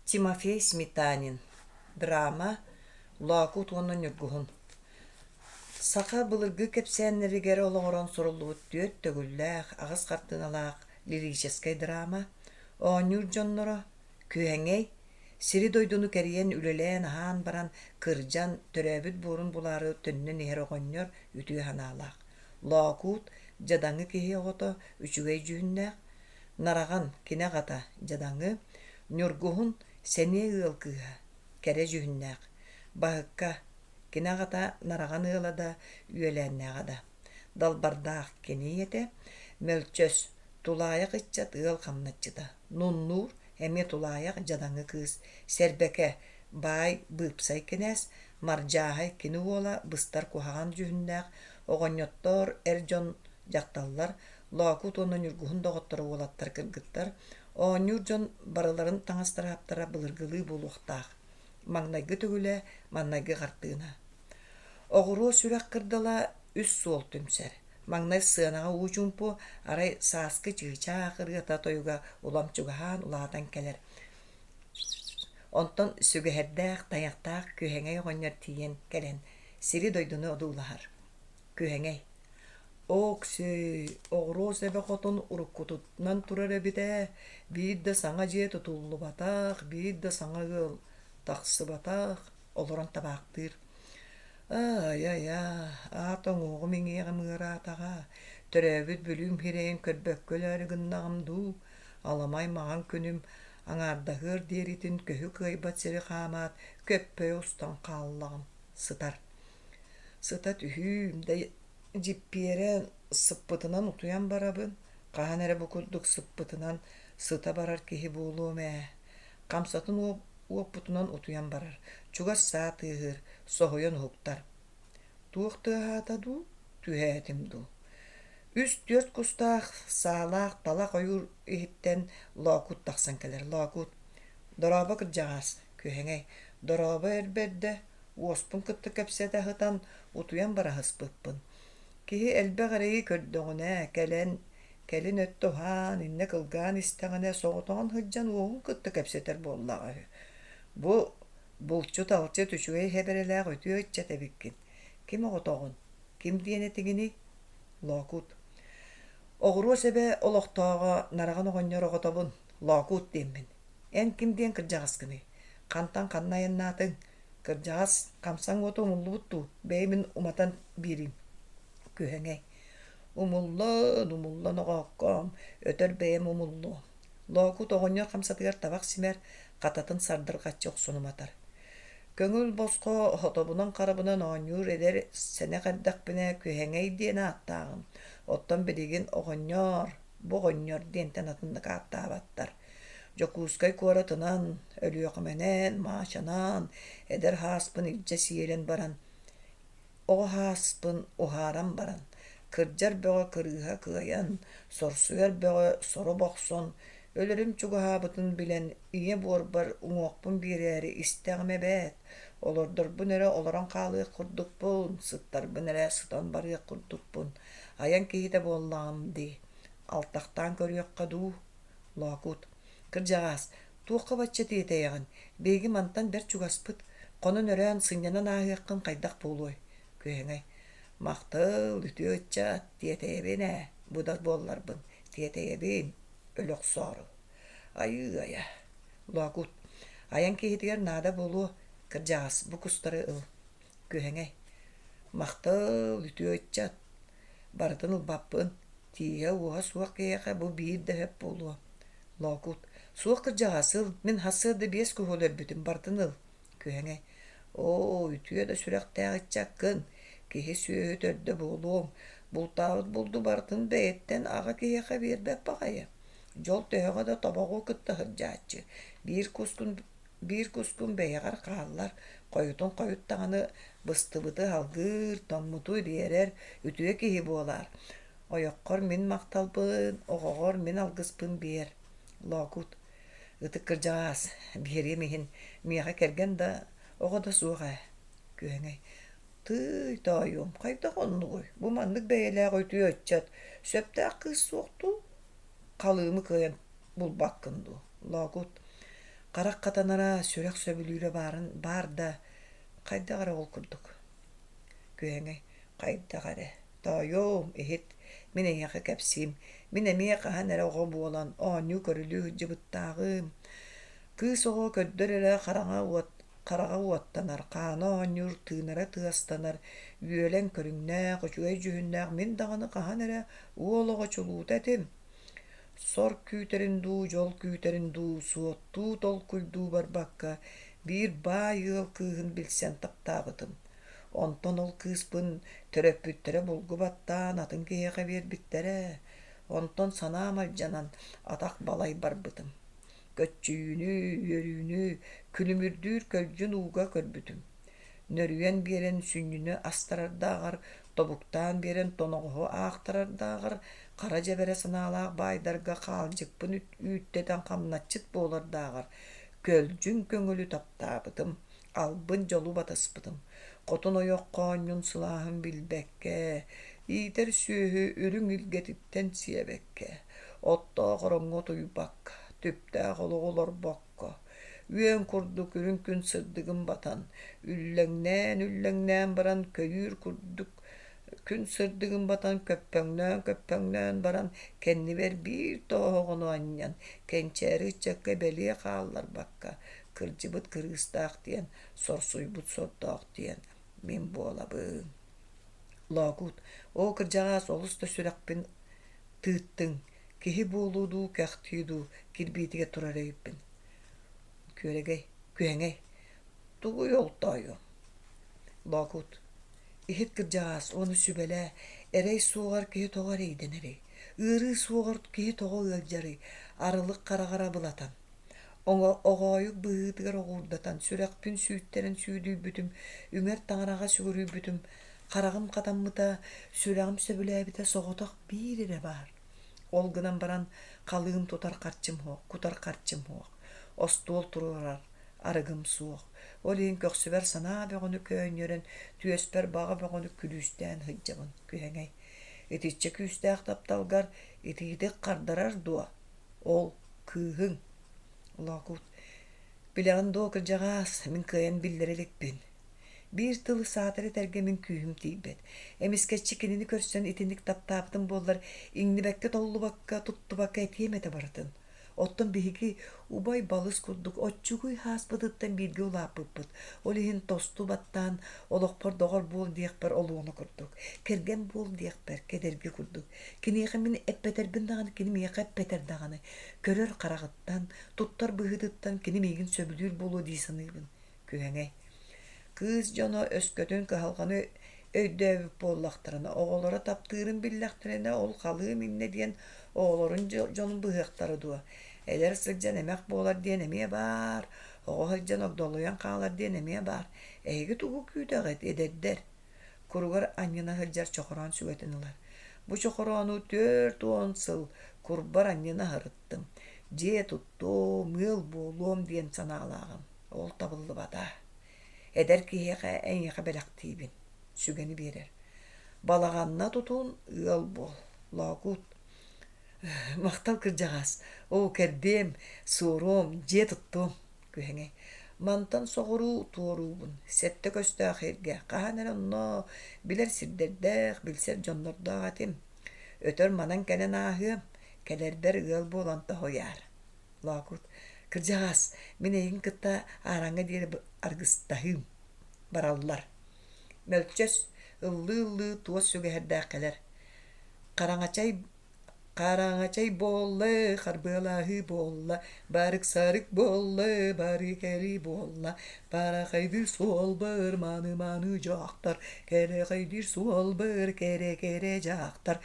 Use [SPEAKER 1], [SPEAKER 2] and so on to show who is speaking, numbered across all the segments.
[SPEAKER 1] Тимофей Сметанин. Драма «Лоокуут уонна Ньургуһун». Саха былыргы кэпсээннэригэр олоҕуран суруллубут түөрт төгүллээх, аҕыс хартыыналаах лирическэй драма, оонньуур дьонноро Күһэҥэй, сири-дойдуну кэрийэн үлэлээн-аһаан баран, кырдьан, төрөөбүт буорун булаары төннөн иһэр оҕонньор үтүө санаалаах. Лоокуут, дьадаҥы киһи оҕото, үчүгэй дьүһүннээх, Нараҕан, кини аҕата, дьадаҥы, Ньургуһун, сэниэ ыал кыыһа, кэрэ дьүһүннээх, Баһыкка, кини аҕата Нараҕан ыала да, үөлээннээҕэ да, Далбардаах кини ийэтэ, Мөлчөс, тулаайах ыччат ыал хамначчыта, Нуннуур, эмиэ тулаайах дьадаҥы кыыс, Сэрбэкэ, баай быыпсай кинээс, Мардьааһай кини уола быстар куһаҕан дьүһүннээх, оҕонньоттоор эр дьон дьахталлар, Лоокуут уонна Ньургуһун доҕотторо уолаттар кыргыттар, оонньуур дьон барыларын таҥастара-саптара былыргылыы буолуохтаах. Маҥнайгы төгүлэ, маҥнайгы хартыына. Оҕуруо сүрэх кырдала үс суол түмсэр. Маҥнай сыанаҕа уу чуумпу, арай сааскы чыычаах ырыата тойуга улам чугаһаан улаатан кэлэр. Онтон сүгэһэрдээх, тайахтаах күһэҥэй оҕонньор тиийэн кэлэн сири-дойдуну одуулаһар. Күһэҥэй Оок-сиэй, оҕуруо сэбэ хотун уруккутунан турар эбит ээ, биир да саҥа дьиэ тутуллубатах, биир да саҥа ыал тахсыбатах, олорон табаахтыыр. Аай-айаа, аат уҥуоҕум иҥиэҕим ыараатаҕа, төрөөбүт Бүлүүм сирэйин көрбөккө өлөөрү гыннаҕым дуу, аламай маҥан күнүм аҥаардаһыар диэритин көһү кыайбат сири хаамаат, көппөйө устан хааллаҕым, сытар. Сыта түһүүм да дьиппиэрэ сыппытынан утуйан барабын, хаһан эрэ бу курдук сыппытынан сыта барар киһи буолуом ээ. Хамсатын уоппутунан утуйан барар, чугас саа тыаһыыр, соһуйан уһуктар. Туох тыаһаата дуу, түһээтим дуу. Үс-түөрт кустаах, саалаах талах ойуур иһиттэн Лоокуут тахсан кэлэр. Лоокуут: «Дорообо, кырдьаҕаас, күһэҥэй, дорообо эр бэрдэ, уоспун кытта кэпсэтэ сытан, утуйан бараһыспыппын. Киһи элбэх эрэйи көрдөҕүнэ, кэлэн, кэлин өттө уһаан, иннэ кылгаан истэҕинэ, соҕотоҕун сылдьан уоһун кытта кэпсэтэр буоллаҕа үһү. Бу булчут-алчыт үчүгэй хэбэрэлээх үтүө ыччат эбиккин. Ким оҕотоҕун? Ким диэн этигиний? Лоокуут. Оҕуруо сэбэ олохтооҕо Нараҕан оҕонньор оҕотобун, Лоокуут диэммин. Эн ким диэн кырдьаҕаскыный? Хантан ханна айаннаатыҥ? Кырдьаҕас, хамсаҥ уота умуллубут дуу, бэйэбин уматан биэриим. Күһэҥэй. Умуллан, умуллан оҕооккоом, өтөр бэйэм умуллуом. Лоокут оҕонньор хамсатыгар табах симэр, хататын сардырҕаччы охсон уматар. Көҥүл босхо хотобунан-харабынан оонньуур эдэр сэнэх эрдэхпинэ Күһэҥэй диэн ааттааҕым. Оттон билигин оҕонньоор, бу оҕонньор диэнтэн атыннык ааттаабаттар. Дьокуускай куоратынан, Өлүөхүмэнэн, Маачанан эдэр һааспын илдьэ сиэлэн баран, оҕо һааспын уһааран баран, кырдьар бөҕө кырыыһа кыайан, сорсуйар бөҕө соро бохсон, өлөрүм чугаһаабытын билэн, ийэ буорбар уҥуохпун биэрээри истэҕим эбээт, олордорбун эрэ олорон хаалыах курдукпун, сыттарбын эрэ сытан барыах курдукпун, айан киһитэ буоллаҕым дии, алтахтаан көрүөххэ дуу Лоокуут: «Кырдьаҕаас, туохха бачча тиэтэйэҕин, биһиги мантан бэрт чугаспыт, хонон-өрөөн, сынньанан ааһыаххын хайдах буолуой?» Күһэҥэй: «Махтал, үтүө ыччат, тиэтэйэбин ээ, бу да буолларбын, тиэтэйэбин, өлө охсоору». «Айыы-айа, Лоокуут, айан киһитигэр наада буолуо, кырдьаҕас, бу кустары ыл». Күһэҥэй: «Махтал, үтүө ыччат, барытын ылбаппын, Тииһэ-уоһа суох киһиэхэ бу биир да сөп буолуо. Лоокуут: «Суох кырдьаҕас, ыл, мин сарсыарда биэс куһу өлөрбүтүм, барытын ыл». Күһэҥэй: «Оо, үтүө да сүрэхтээх ыччаккын, киһи-сүөһү төрдө буолуоҥ, бултаабыт булду барытын бэйэттэн аҕа киһиэхэ биэрбэт баҕайы. Дьол төһөҕө да тобоҕу кытта сылдьааччы, биир кускун биир кускун бэйэҕэр хааллар, хойутун хойут даҕаны быстыбыты алгыыр, тоҥмуту ириэрэр үтүө киһи буолаар. Ойоххор мин махталбын, оҕоҕор мин алгыспын биэр. Лоокут, ытык кырдьаҕаас, биэриэм иһин миэхэ кэргэн да, оҕо да суох ээ. Күһэҥэй, тыый, тоойуом, хайдах оннугуй, бу маннык бэйэлээх үтүө ыччат, сөптөөх кыыс суох дуу? Халыымы кыайан булбаккын дуу? Лоокут. Харах хатанара, сүрэх сөбүлүүрэ баарын баар да, хайдах эрэ ол курдук. Күһэҥэй, хайдах эрэ. Тоойуом, иһит, мин эйиэхэ кэпсиим. Мин эмиэ хаһан эрэ оҕо буолан, оонньуу-көрүлүү сылдьыбыттааҕым. Кыыс оҕо көрдөр эрэ хараҥа уот хараҕа уоттанар, хаана оонньуур, тыынара тыастанар, үөлэн көрүҥнээх, үчүгэй дьүһүннээх мин даҕаны хаһан эрэ уол оҕо чулуута этим. Сор күүтэрин дуу, дьол күүтэрин дуу суоттуу, толкуйдуу барбакка биир баай ыал кыыһын билсэн таптаабытым. Онтон ол кыыспын төрөппүттэрэ булгу баттаан атын киһиэхэ биэрбиттэрэ. Онтон санаам алдьанан атах балай барбытым. Көччүйүүнү, үөрүүнү, күлүмүрдүүр көлдьүн ууга көрбүтүм. Нөрүйэн биэрэн сүнньүнү астарардааҕар, тобуктаан биэрэн тоноҕоһу аахтарардааҕар, хара дьэбэрэ санаалаах баайдарга хаалдьыкпын үүттэтэн хамначчыт буолардааҕар, көлдьүн көҥүлү таптаабытым, албын дьолу батыспытым. Хотун ойох хоонньун сылааһын билбэккэ, иитэр сүөһү үрүҥ илгэтиттэн сиэбэккэ, оттоох ороҥҥо утуйбакка, түптээх олоҕу олорбокко, үөн курдук үрүҥ күн сырдыгын батан, үллэҥнээн-үллэҥнээн баран көйүүр курдук күн сырдыгын батан көппөҥнөөн-көппөҥнөөн баран кэннибэр биир тоһоҕону анньан, кэнчээри ыччакка бэлиэ хаалларбакка, кырдьыбыт кырыыстаах диэн, сорсуйбут сордоох диэн мин буолабын. Лоокуут, оо кырдьаҕаас олус да сүрэхпин тыыттыҥ, киһи буолуу дуу, кэхтии дуу кирбиитигэр турар эбиппин. Күөрэгэй, күһэҥэй, тугуй ол тоойуом? Лоокуут, иһит кырдьаҕаас уонна сүбэлээ, эрэй суоҕар киһи тоҕо эрэйдэнэрий? Ыарыы суоҕар киһи тоҕо ыалдьарый? Арылык хараҕар абылатан Оҕоойук быһыытыгар оҕуурдатан, сүрэхпин сүүттэрэн сүүдүйбүтүм, үҥэр таҥараҕа сүгүрүйбүтүм, хараҕым хатаммыта, сүрэҕим сөбүлээбитэ соҕотох биир эрэ баар. Ол гынан баран халыым тутар харчым суох, кутар харчым суох, остуол туруорар арыгым суох. Ол иһин көхсүбэр санаа бөҕөнү көөнньөрөн, түөспэр баҕа бөҕөнү күлүүстээн сылдьабын, күһэҥэй. Итиччэ күүстээх тапталгар итиитик хардарар дуо? Ол кыыһыҥ Лоокуут Билэҕин дуо, кырдьаҕаас, мин кыайан биллэрэ иликпин. Биир тылы саатар этэргэ мин күүһүм тиийбэт. Эмискэччи кинини көрсөн итинник таптаабытым буоллар, иҥнибэккэ-толлубакка, туттубакка этиэм этэ барытын. Оттон биһиги убай балыс курдук оччугуй ааспытыттан бииргэ улааппыппыт. Ол иһин тосту баттаан олохпор доҕор буол диэхпэр олуона курдук, кэргэн буол диэхпэр кэдэрги курдук. Киниэхэ мин эппэтэрбин даҕаны, кини миэхэ эппэтэр даҕаны, көрөр хараҕыттан, туттар быһыытыттан кини миигин сөбүлүүр буолуо дии саныыбын. Күһэҥэй. Кыыс дьоно өскөтүн кыһалҕаны өйдөөбүт буоллахтарына, оҕолоро таптыырын биллэхтэринэ, ол халыым иннэ диэн оҕолорун дьонун быһыахтара дуо? Эдэр сылдьан эмэх буолар диэн эмиэ баар, оҕо сылдьан огдолуйан хаалар диэн эмиэ баар. Эһиги тугу күүтэҕит, эдэрдэр? Куругар анньына сылдьар чохороон сүгэтин ылар. Бу чохороону 40 сыл курбар анньына сырыттым. Дьиэ туттуом, ыал буолуом диэн санаалааҕым. Ол табыллыбата. Эдэр киһиэхэ эйиэхэ бэлэхтиибин, сүгэни биэрэр. Балаҕанна тутун, ыал буол. Лоокуут. Махтал кырдьаҕаас, оо, кэрдиэм, суоруом, дьиэ туттуом. Күһэҥэй. Мантан соҕуруу туоруубун, сэттэ көстөөх сиргэ, хаһан эрэ онно билэр сирдэрдээх, билсэр дьоннордоох этим. Өтөр манан кэлэн ааһыам, кэлэрбэр ыал буолан тоһуйаар. Лоокуут, кырдьаҕаас, мин эйигин кытта аараҥҥа диэри аргыстаһыым. Бараллар. Мөлчөс, ыллыы-ыллыы туос сүгэһэрдээх кэлэр. Хараҥачай Хараҥачай буолла, харбыалаһыы буолла, барык-сарык буолла, бары-кэлии буолла, барахайдыыр суолбар мааны-мааны дьахтар, кэрэхэйдиир суолбар кэрэ-кэрэ дьахтар,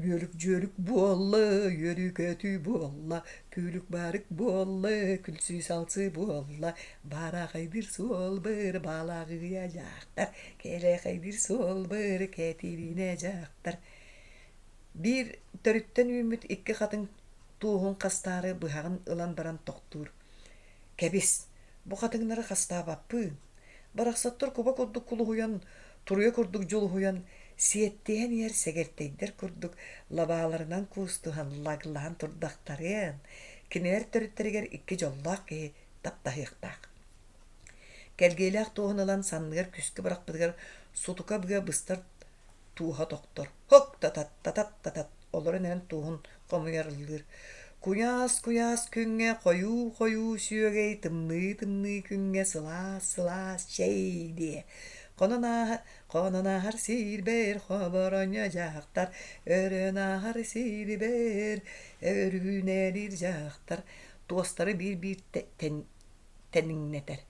[SPEAKER 1] үөрүк-дьүөрүк буолла, үөрүү-көтүү буолла, күлүк-барык буолла, күлсүү-салсыы буолла, барахайдыыр суолбар балаҕыйа дьахтар, кэрэхэйдиир суолбар Кэтириинэ дьахтар. Биир төрүттэн үүммүт икки хатыҥ туоһун хастаары быһаҕын ылан баран тохтуур: «Кэбис, бу хатыҥнары хастаабаппыын, барахсаттар куба курдук кулуһуйан, туруйа курдук дьулуһуйан, сиэттиһэн иһэр сэгэртэйдэр курдук лабааларынан куустуһан лаглаһан турдахтарыан, кинилэр төрүттэригэр икки дьоллоох киһи таптаһыахтаах. Кэлгиэлээх туоһун ылан санныгар күскэ бырахпытыгар сутука быа быстар тууһа тохтор. Һок татат татат татат олорон эрэн туоһун хомуйар ыллыыр. Куйаас-куйаас күҥҥэ хойуу-хойуу сүөгэй, тымныы-тымныы күҥҥэ сылаас-сылаас чэй диэ. Хонон ааһа, хонон ааһар сиирбэр хоборонньо дьахтар, өрөн ааһар сиирбэр өрүүнэлиир дьахтар. Туостары биир-биир тэниҥнэтэр.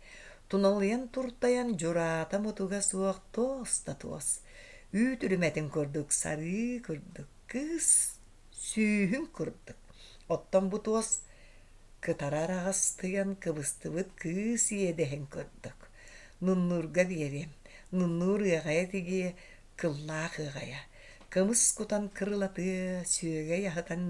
[SPEAKER 1] Туналыйан туртайан дьураата мутуга суох туос да туос. Үүт үрүмэтин курдук сарыы курдук кыыс сүүһүн курдук. Оттон бу туос кытара араҕастыйан кыбыстыбыт кыыс иэдэһин курдук. Нуннуурга биэриэм. Нуннуур ыаҕайа тигиэ, кыллаах ыаҕайа. Кымыс кутан кырылатыа, сүөгэй аһытан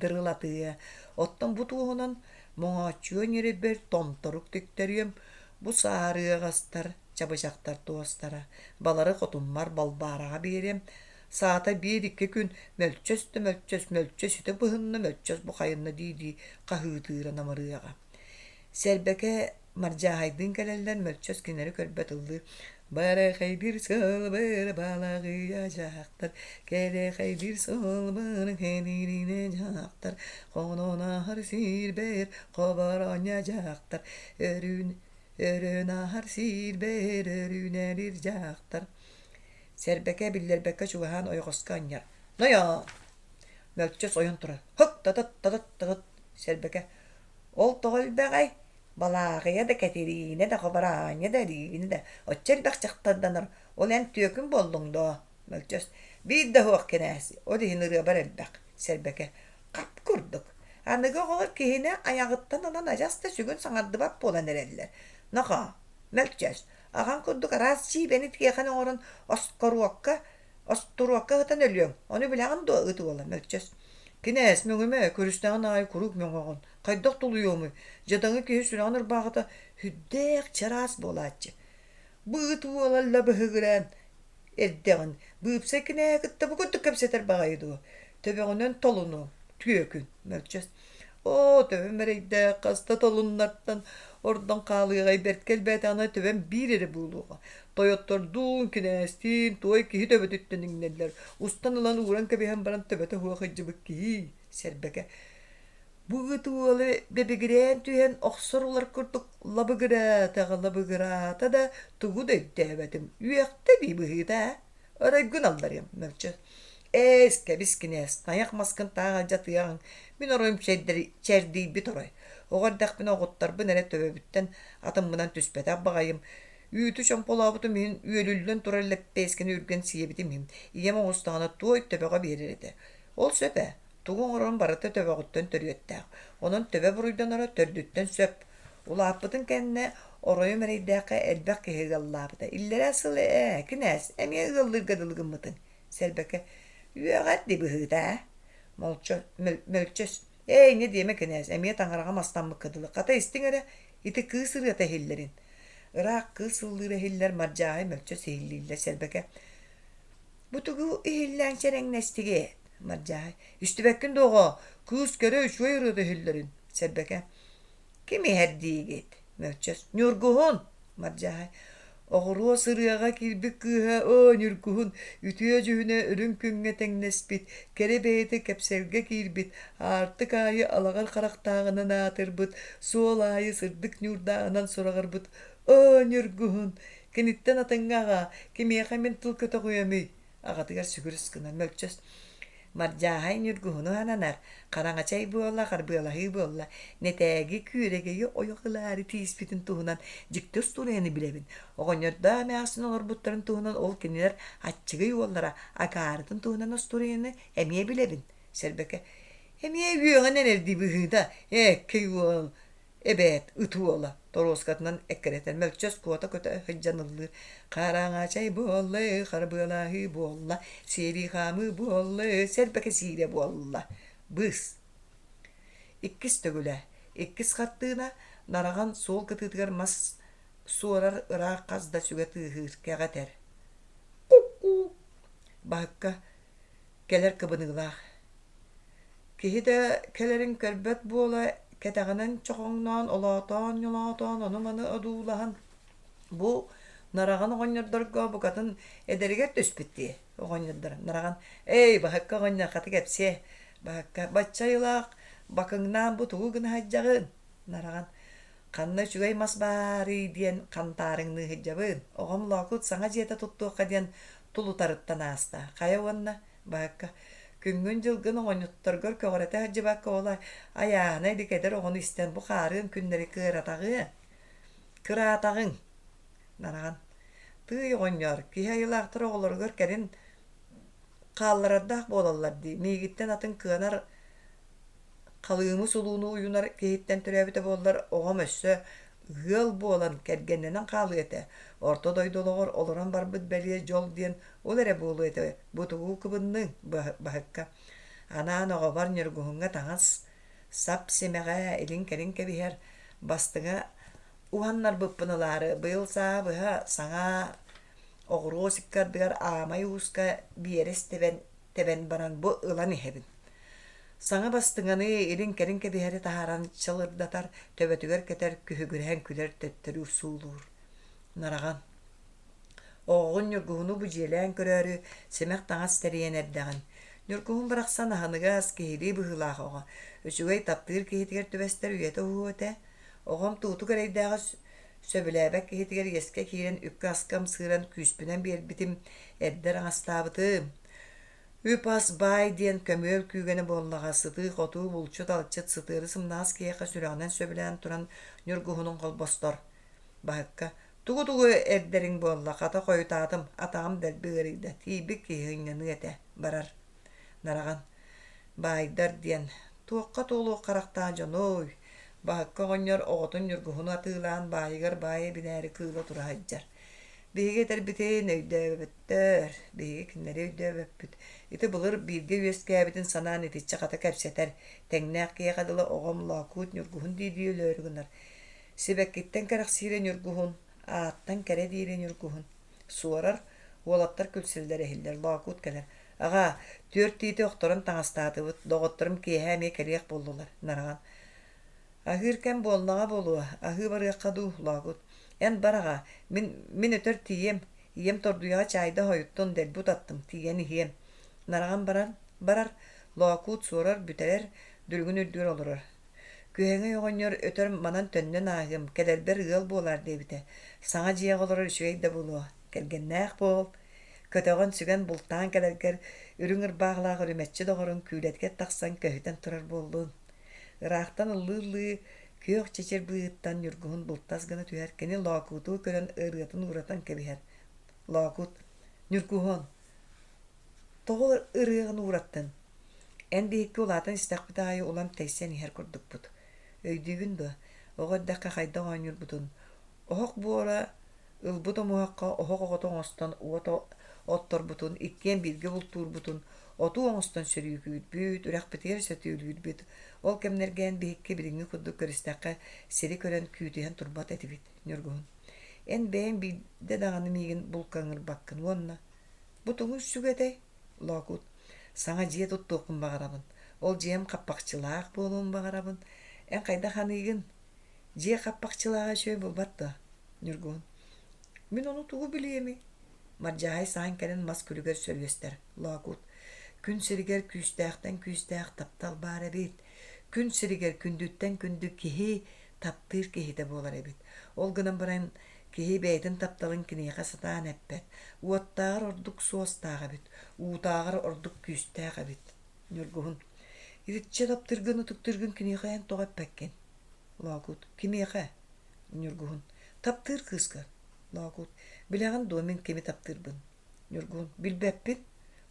[SPEAKER 1] дырылатыа. Оттон бу туоһунан Моҥооччуга ньирэйбэр томторук тиктэриэм, бу саһар ыаҕастар, чабычахтар туостара, балары хотуммар Балбаараҕа биэриэм, саата биир-икки күн мөлчөс да мөлчөс, мөлчөс итэ быһынна, мөлчөс бу хайынна дии-дии хаһыытыыра намырыаҕа. Сэрбэкэ Мардьааһайдыын кэлэллэр, мөлчөс кинилэри көрбөт ыллыы Барахайдыыр сылбыр балаҕыйа дьахтар, кэлэхэйдиир сылбыр кэлииринэ дьахтар, хонон ааһар сиирбэр хобороонньо дьахтар, өрүүн өрөөн ааһар сиирбэр өрүүнэлиир дьахтар. Сэрбэкэ биллэрбэккэ чугаһаан ойоҕоско анньар. Нойоо! Мөлчөс ойон турар. Һык татат татат татат Сэрбэкэ. Ол тоҕо элбэҕэй? Балааҕыйа да, Кэтириинэ да, Хобороонньо да, Эриинэ да оччо элбэх дьахтарданар, ол эн түөкүн буоллуҥ дуо? Мөлчөс биир да суох кинээс, ол иһин ырыабар элбэх, Сэрбэкэ хап курдук. Аныгы оҕолор киһини айаҕыттан ылан адьас да сүгүн саҥардыбат буолан эрэллэр. Нохоо, Мөлчөс, аҕаҥ курдук араас дьиибэни тиэхэн оҥорон оскоруокка Остуруокка сытан өлүөҥ, ону билэҕин дуо ыт уола Мөлчөс Кинээс, мөҥүмэ, көрүстэҕин аайы куруук мөҥөҕүн, хайдах тулуйуомуй, дьадаҥы киһи сүрэҕин ырбаахыта сүрдээх чараас буолааччы. Бу ыт уола лабыһыгыраан эрдэҕин, быыпсай кинээһи кытта бу курдук кэпсэтэр баҕайы дуо, төбөҕүнэн толунуоҥ, түөкүн, Мөлчөс Оо, төбөм эрэйдээх хаста толуннартан ордон хаалыаҕай бэрткэ элбээтэҕинэ төбөм биир эрэ буолуоҕа. Тойоттордуун, кинээстиин туой киһи төбөтүттэн иҥнэллэр. Устан ылан ууран кэбиһэн баран төбөтө суох илдьибит киһи, Сэрбэкэ. Бу ыт уолу бэбигирээн түһэн охсор улар курдук лабыгыраатаҕа лабыгыраата да тугу да өйдөөбөтүм. Үөхтэ дии быһыыта ээ. Оройгун алларыам, Мөлчө. Ээс, кэбис кинээс, тайах маскын таах алдьатыаҕыҥ, мин оройум чэрдийбит орой. Оҕо эрдэхпинэ оҕуттарбын эрэ төбөбүттэн атыммынан түспэтэх баҕайым. Үүтү чомполообутум иһин үөлүллэн турар лэппиэскэни үргэн сиэбитим иһин, ийэм оҕустаҕына туой төбөҕө биэрэр этэ. Ол сөп ээ, тугу оҥорорум барыта төбөҕүттэн төрүөттээх. Онон төбө буруйданаро төрдүттэн сөп. Улааппытын кэннэ оройум эрэйдээххэ элбэх киһи ыаллаабыта. Иллэрээ сыл ээ, кинээс, эмиэ ыаллыырга дылы гыммытыҥ. Сэрбэкэ, үөҕэр дии быһыыта ээ. Молчо, мөлчөс, ээ инньэ диэмэ кинээс, эмиэ таҥараҕа мастаммыкка дылы. Хата истиҥ эрэ, ити кыыс ырыата иһиллэрин. Ыраах кыыс ыллыыра иһиллэр, Мардьааһай мөлчөс иһиллииллэр Сэрбэкэ. Бу тугу иһиллээн чэрэҥнэстигит? Мардьааһай. Истибэккин дуо оҕо, кыыс кэрэ үчүгэй ырыата иһиллэрин. Сэрбэкэ. Ким иһэр диигит? Мөлчөс. Ньургуһун! Мардьааһай. Оҕуруо сырыаҕа киирбит кыыһа оо, Ньургуһун, үтүө дьүһүнэ үрүҥ күҥҥэ тэҥнэспит, кэрэ бэйэтэ кэпсэлгэ киирбит, аартык аайы алаҕар харахтааҕынан аатырбыт, суол аайы сырдык ньуурдааҕынан сураҕырбыт оо, Ньургуһун, киниттэн атыҥҥа аҕаа, кимиэхэ мин тыл көтөҕүөмүй? Аҕатыгар сүгүрүс гынан мөлчөс. Мардьааһай ньургуһуну ананар, хараҥачай буола, харбыалаһыы буолла, нэтээги күөрэгэйи ойох ылаары тииспитин туһунан дьикти остуоруйаны билэбин. Оҕонньордоох эмээхсин олорбуттарын туһунан ол кинилэр аччыгый уоллара акаарытын туһунан остуоруйаны эмиэ билэбин. Сэрбэкэ эмиэ үөҕэн эрэрдии быһыыта, ээккэй уол Эбээт, ыт уола, торуоскатынан эккирэтэн мөлчөс куота көтө сылдьан ыллыыр: «Хараҥачай буолла, харбыалаһыы буолла, сиэлии хаамыы буолла, сэрбэкэ сиирэ буолла». Быыс. Иккис төгүлэ. Иккис хартыына Нараҕан суол кытыытыгар мас суорар ыраах хас да сүгэ тыаһыыр, кэҕэ этэр: «Ку-ку!» Баһыкка кэлэр кыбыныылаах. Киһи да кэлэрин көрбөт буола Кэтэҕинэн чохоҥноон, олоотоон-ньолоотоон ону-маны одуулаһан, бу Нараҕан оҕонньордорго букатын эдэригэр түспүт дии оҕонньордор Нараҕан «Эй, Баһыкка оҕонньор, хата кэпсиэ, Баһыкка, бачча айылаах бакыҥнаан бу тугу гына сылдьаҕын?» Нараҕан «Ханна үчүгэй мас баарый диэн хантаарыҥныы сылдьабын, оҕом Лоокут саҥа дьиэтэ туттуохха диэн тулутарыттан ааста, хайа уонна Баһыкка күҥҥүн-дьылгын оҕонньотторгор көҕүрэтэ сылдьыбакка ол айааһына илик эдэр оҕону истэн бу хаарыан күннэри кыаратаҕыа, кыраатаҕыҥ Нараҕан тыый оҕонньоор, киһи айылаахтар оҕолоругар кэлин хаалларардаах буолаллар дии, миигиттэн атын кыанар халыымы сулууну уйунар киһиттэн төрөөбүтэ буоллар оҕом өссө ыал буолан кэргэннэнэн хаалыа этэ, орто дойду олоҕор олорон барбыт бэлиэ дьол диэн ол эрэ буолуо этэ, бу тугу кыбынныҥ Баһыкка анаан оҕобор Ньургуһуҥҥа таҥас сап симэҕэ илин-кэлин кэбиһэр, бастыҥа уһаннарбыппын ылаары быйыл сааһы быһа саҥа оҕуруо икки Аамай ууска биэрэс тэбэн тэбэн баран бу ылан иһэбин. Саҥа бастыҥаны илин-кэлин кэбиһэри таһааран чылырдатар, төбөтүгэр кэтэр, күһүгүрэһэн күлэр төттөрү суулуур. Нараҕан Оҕоҕун Ньургуһуну бу дьиэлээн көрөөрү симэх таҥас тэрийэн эрдэҕин. Ньургуһун барахсан аһыныгас, киһилии быһыылаах оҕо. Үчүгэй таптыыр киһитигэр түбэстэр үйэтэ уһуо этэ. Оҕом туутук эрэйдээҕи сөбүлээбэт киһитигэр иэскэ киирэн үпкэ-аска ымсыыран күүспүнэн биэрбитим, эрдэ араҥастаабытым. Үп-ас баай диэн көмүөл күүгэнэ буоллаҕа, сытыы-хотуу, булчут-алчыт, сытыары сымнаҕас киһиэхэ сүрэҕинэн сөбүлээн туран ньургуһунун холбостор. Баһыкка «Тугу-тугу эрдэриҥ буолла, хата хойутаатым, атаҕым дэлби ыарыйда, тиийбит киһи ынньаныа этэ, барар». Нараҕан «Баайдар диэн, туохха туолуох харахтаах дьонуй, Баһыкка оҕонньор оҕотун ньургуһуну атыылаан баайыгар баай эбинээри кыыла тура сылдьар. Биһиги этэрбитин өйдөөбөттөр, биһиги кинилэри өйдөөбөппүт. Ити былыр бииргэ үөскээбитин санаан итиччэ хата кэпсэтэр, тэҥнээх киһиэхэ дылы оҕом Лоокуут ньургуһун дии-дии өлөөрү гынар. Сибэккиттэн кэрэхсиирэ ньургуһун, ааттан кэрэ диирэ ньургуһун. Суорар, уолаттар күлсэллэр иһиллэр, Лоокуут кэлэр. Аҕаа, түөрт тиити охторон таҥастаатыбыт, доҕотторум киэһэ эмиэ кэлиэх буоллулар, Нараҕан. Аһыыр кэм буоллаҕа буолуо, аһыы барыахха дуу, Лоокут. Эн бар аҕаа, мин, мин өтөр тиийиэм, ийэм тордуйаҕа чаайда хойуттун, дэлби утаттым, тиийэн иһиэм. Нараҕан баран, барар, Лоокуут суорар, бүтэрэр, дүлүгүн үрдүгэр олорор. Күһэҥэй оҕонньор өтөр манан төннөн ааһыам, кэлэрбэр ыал буолаар диэбитэ. Саҥа дьиэҕэ олорор үчүгэй да буолуо, кэргэннээх буол. Көтөҕөн, сүгэн бултаан кэлэргэр үрүҥ ырбаахылаах үрүмэччи доҕоруҥ күүлэтигэр тахсан көһүтэн турар буоллун. Ыраахтан ыллыы-ыллыы күөх чэчир быыһыттан Ньургуһун бултас гына түһэр, кини Лоокууту көрөн ырыатын ууратан кэбиһэр. Лоокут: «Ньургуһун, тоҕо ырыаҕын уураттын? Эн биһикки улаатан истэхпит аайы улам тэйсэн иһэр курдукпут. Өйдүүгүн дуо, оҕо эрдэххэ хайдах оонньуурбутун? Оһох буора Ылбыт омуһахха оһох оҕото оҥостон уот отторбутун, иккиэн бииргэ бултуурбутун, отуу оҥостон сөрүүкүүрбүт, үрэхпитигэр сөтүөлүүрбүт. Ол кэмнэргэ эн биһикки билиҥҥи курдук көрүстэххэ сири көрөн күүтүһэн турбат этибит, Ньургуһун. Эн бэйэҥ биирдэ даҕаны миигин булка ыҥырбаккын уонна бу тугу сүгэтэй? Лоокут. Саҥа дьиэ туттуохпун баҕарабын. Ол дьиэм хаппахчылаах буолуон баҕарабын. Эн хайдах аныыгын? Дьиэ хаппахчылааҕа үчүгэй буолбат дуо? Ньургуһун. Мин ону тугу билиэмий? Мардьаһай саһан кэлэн мас күлүгэр сөрүөстэр. Лоокут. Күн сиригэр күүстээхтэн күүстээх таптал баар эбит. Күн сиригэр күндүттэн күндү киһи таптыыр киһитэ буолар эбит. Ол гынан баран киһи бэйэтин тапталын киниэхэ сатаан эппэт. Уоттааҕар ордук суостаах эбит, уутааҕар ордук күүстээх эбит. Ньургуһун. Итиччэ таптыыргын ытыктыыргын киниэхэ эн тоҕо эппэккин? Лоокут. Кимиэхэ? Ньургуһун. Таптыыр кыыскар. Лоокут. Билэҕин дуо мин кими таптыырбын? Ньургуһун. Билбэппин.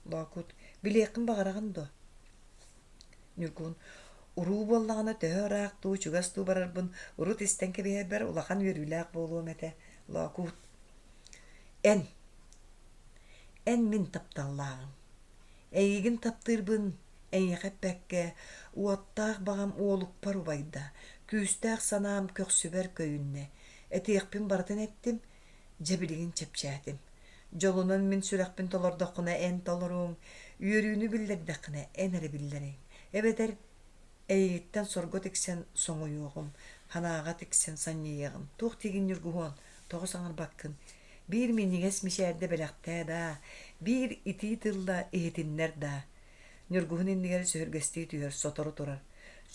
[SPEAKER 1] Лоокут. Билиэххин баҕараҕын дуо? Ньургуһун. Уруу буоллаҕына төһө ыраах дуу, чугас дуу барарбын урут истэн кэбиһэрбэр улахан үөрүүлээх буолуом этэ. Лоокут. Эн. Эн мин тапталлааҕым. Эйигин таптыырбын эйиэхэ эппэккэ, уоттаах баҕам уолукпар убайда, күүстээх санаам көхсүбэр көйүннэ. Этиэхпин барытын эттим, дьэ билигин чэпчээтим. Дьолунан мин сүрэхпин толордоххуна эн толоруоҥ, үөрүүнү биллэрдэххинэ эн эрэ биллэриҥ. Эбэтэр. Эйигиттэн сорго тиксэн соҥуйуоҕум, санааҕа тиксэн санньыйыаҕым. Туох диигин Ньургуһуон, тоҕо саҥарбаккын? Биир минньигэс мичээрдэ бэлэхтээ даа, биир итии тылла иһитиннэр даа. Ньургуһун иннигэр сөһүргэстии түһэр, сотору турар.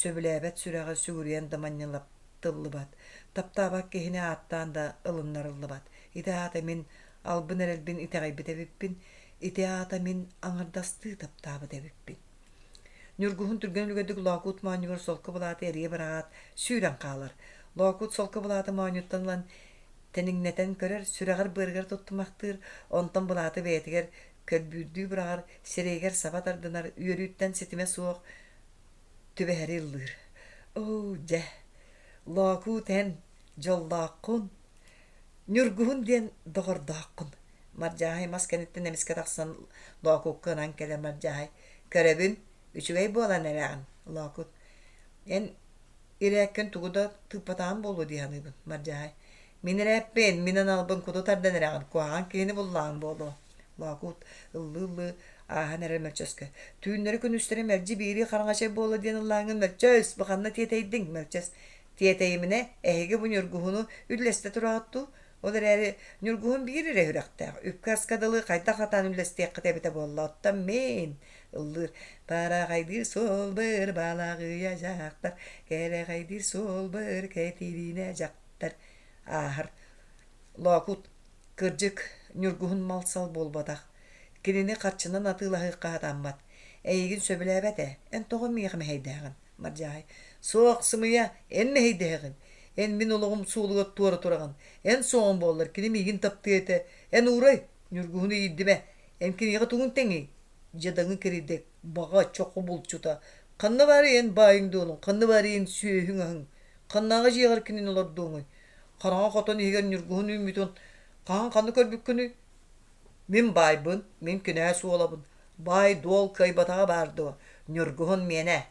[SPEAKER 1] Сөбүлээбэт сүрэҕэ сүгүрүйэн да манньалаттыллыбат, таптаабат киһини ааттаан да ылыннарыллыбат. Ити аата мин албын эрэлбин итэҕэйбит эбиппин, ити аата мин аҥардастыы таптаабыт эбиппин. Ньургуһун түргэн үлүгэрдик Лоокуут моонньугар солко былааты эрийэ быраҕаат, сүүрэн хаалар. Лоокуут солко былааты моонньуттан ылан тэниҥнэтэн көрөр, сүрэҕэр-быарыгар туттумахтыыр, онтон былааты бэйэтигэр көрбүүрдүү быраҕар, сирэйигэр саба тардынар, үөрүүттэн ситимэ суох түбэһэри ыллыыр. Оо, дьэ, Лоокуут эн дьоллооххун, Ньургуһун диэн доҕордооххун. Мардьааһай мас кэнниттэн эмискэ тахсан Лоокукка ынан кэлэр Мардьааһай «Көрөбүн, үчүгэй буолан эрэҕин, Лоокут. Эн ирээккин тугу да тыыппатаҕым буолуо дии саныыбын, Мардьааһай. Мин ирээппин, мин аналбын куду тардан эрэҕин, куһаҕан киһини буллаҕым буолуо. Лоокут ыллыы-ыллыы ааһан эрэр Мөлчөскө «Түүннэри-күнүстэри мэлдьи биирии хараҥачай буола диэн ыллааҥҥын Мөлчөс, бу ханна тиэтэйдиҥ?» Мөлчөс «Тиэтэйиминэ, эһиги бу ньургуһуну үллэстэ тураҕыт дуу? Ол эрээри Ньургуһун биир эрэ сүрэхтээх, үпкэ-аска дылы хайдах сатаан үллэстиэххит эбитэ буолла, оттон мин ыллыыр «Параҕайдыыр суолбар балаҕыйа дьахтар, кэлэҕэйдиир суолбар Кэтириинэ дьахтар» ааһар. Лоокут, кырдьык, Ньургуһун мал-сал буолбатах. Кинини харчынан атыылаһыахха сатаммат. Эйигин сөбүлээбэт ээ, эн тоҕо миэхэ мэһэйдээҕин? Мардьаай, суох, сымыйа, эн мэһэйдэһэҕин. Эн мин олоҕум суолугар туора тураҕын. Эн суоҕуҥ буоллар, кини миигин таптыа этэ. Эн уурай, Ньургуһуну иирдимэ. Эн киниэхэ тугуҥ тэҥий? Дьадаҥы кэрийдик, баҕа, чоху булчута. Ханна баарый эн баайыҥ-дуолуҥ, ханна баарый эн сүөһүҥ-аһыҥ? Ханнааҕы дьиэҕэр кинини олордуоҥуй? Хараҥа хотон иһигэр Ньургуһун үүммүтүн хаһан ханна көрбүккүнүй? Мин баайбын, мин кинээс уолабын, баай-дуол кыайбатаҕа баар дуо, Ньургуһун миэнэ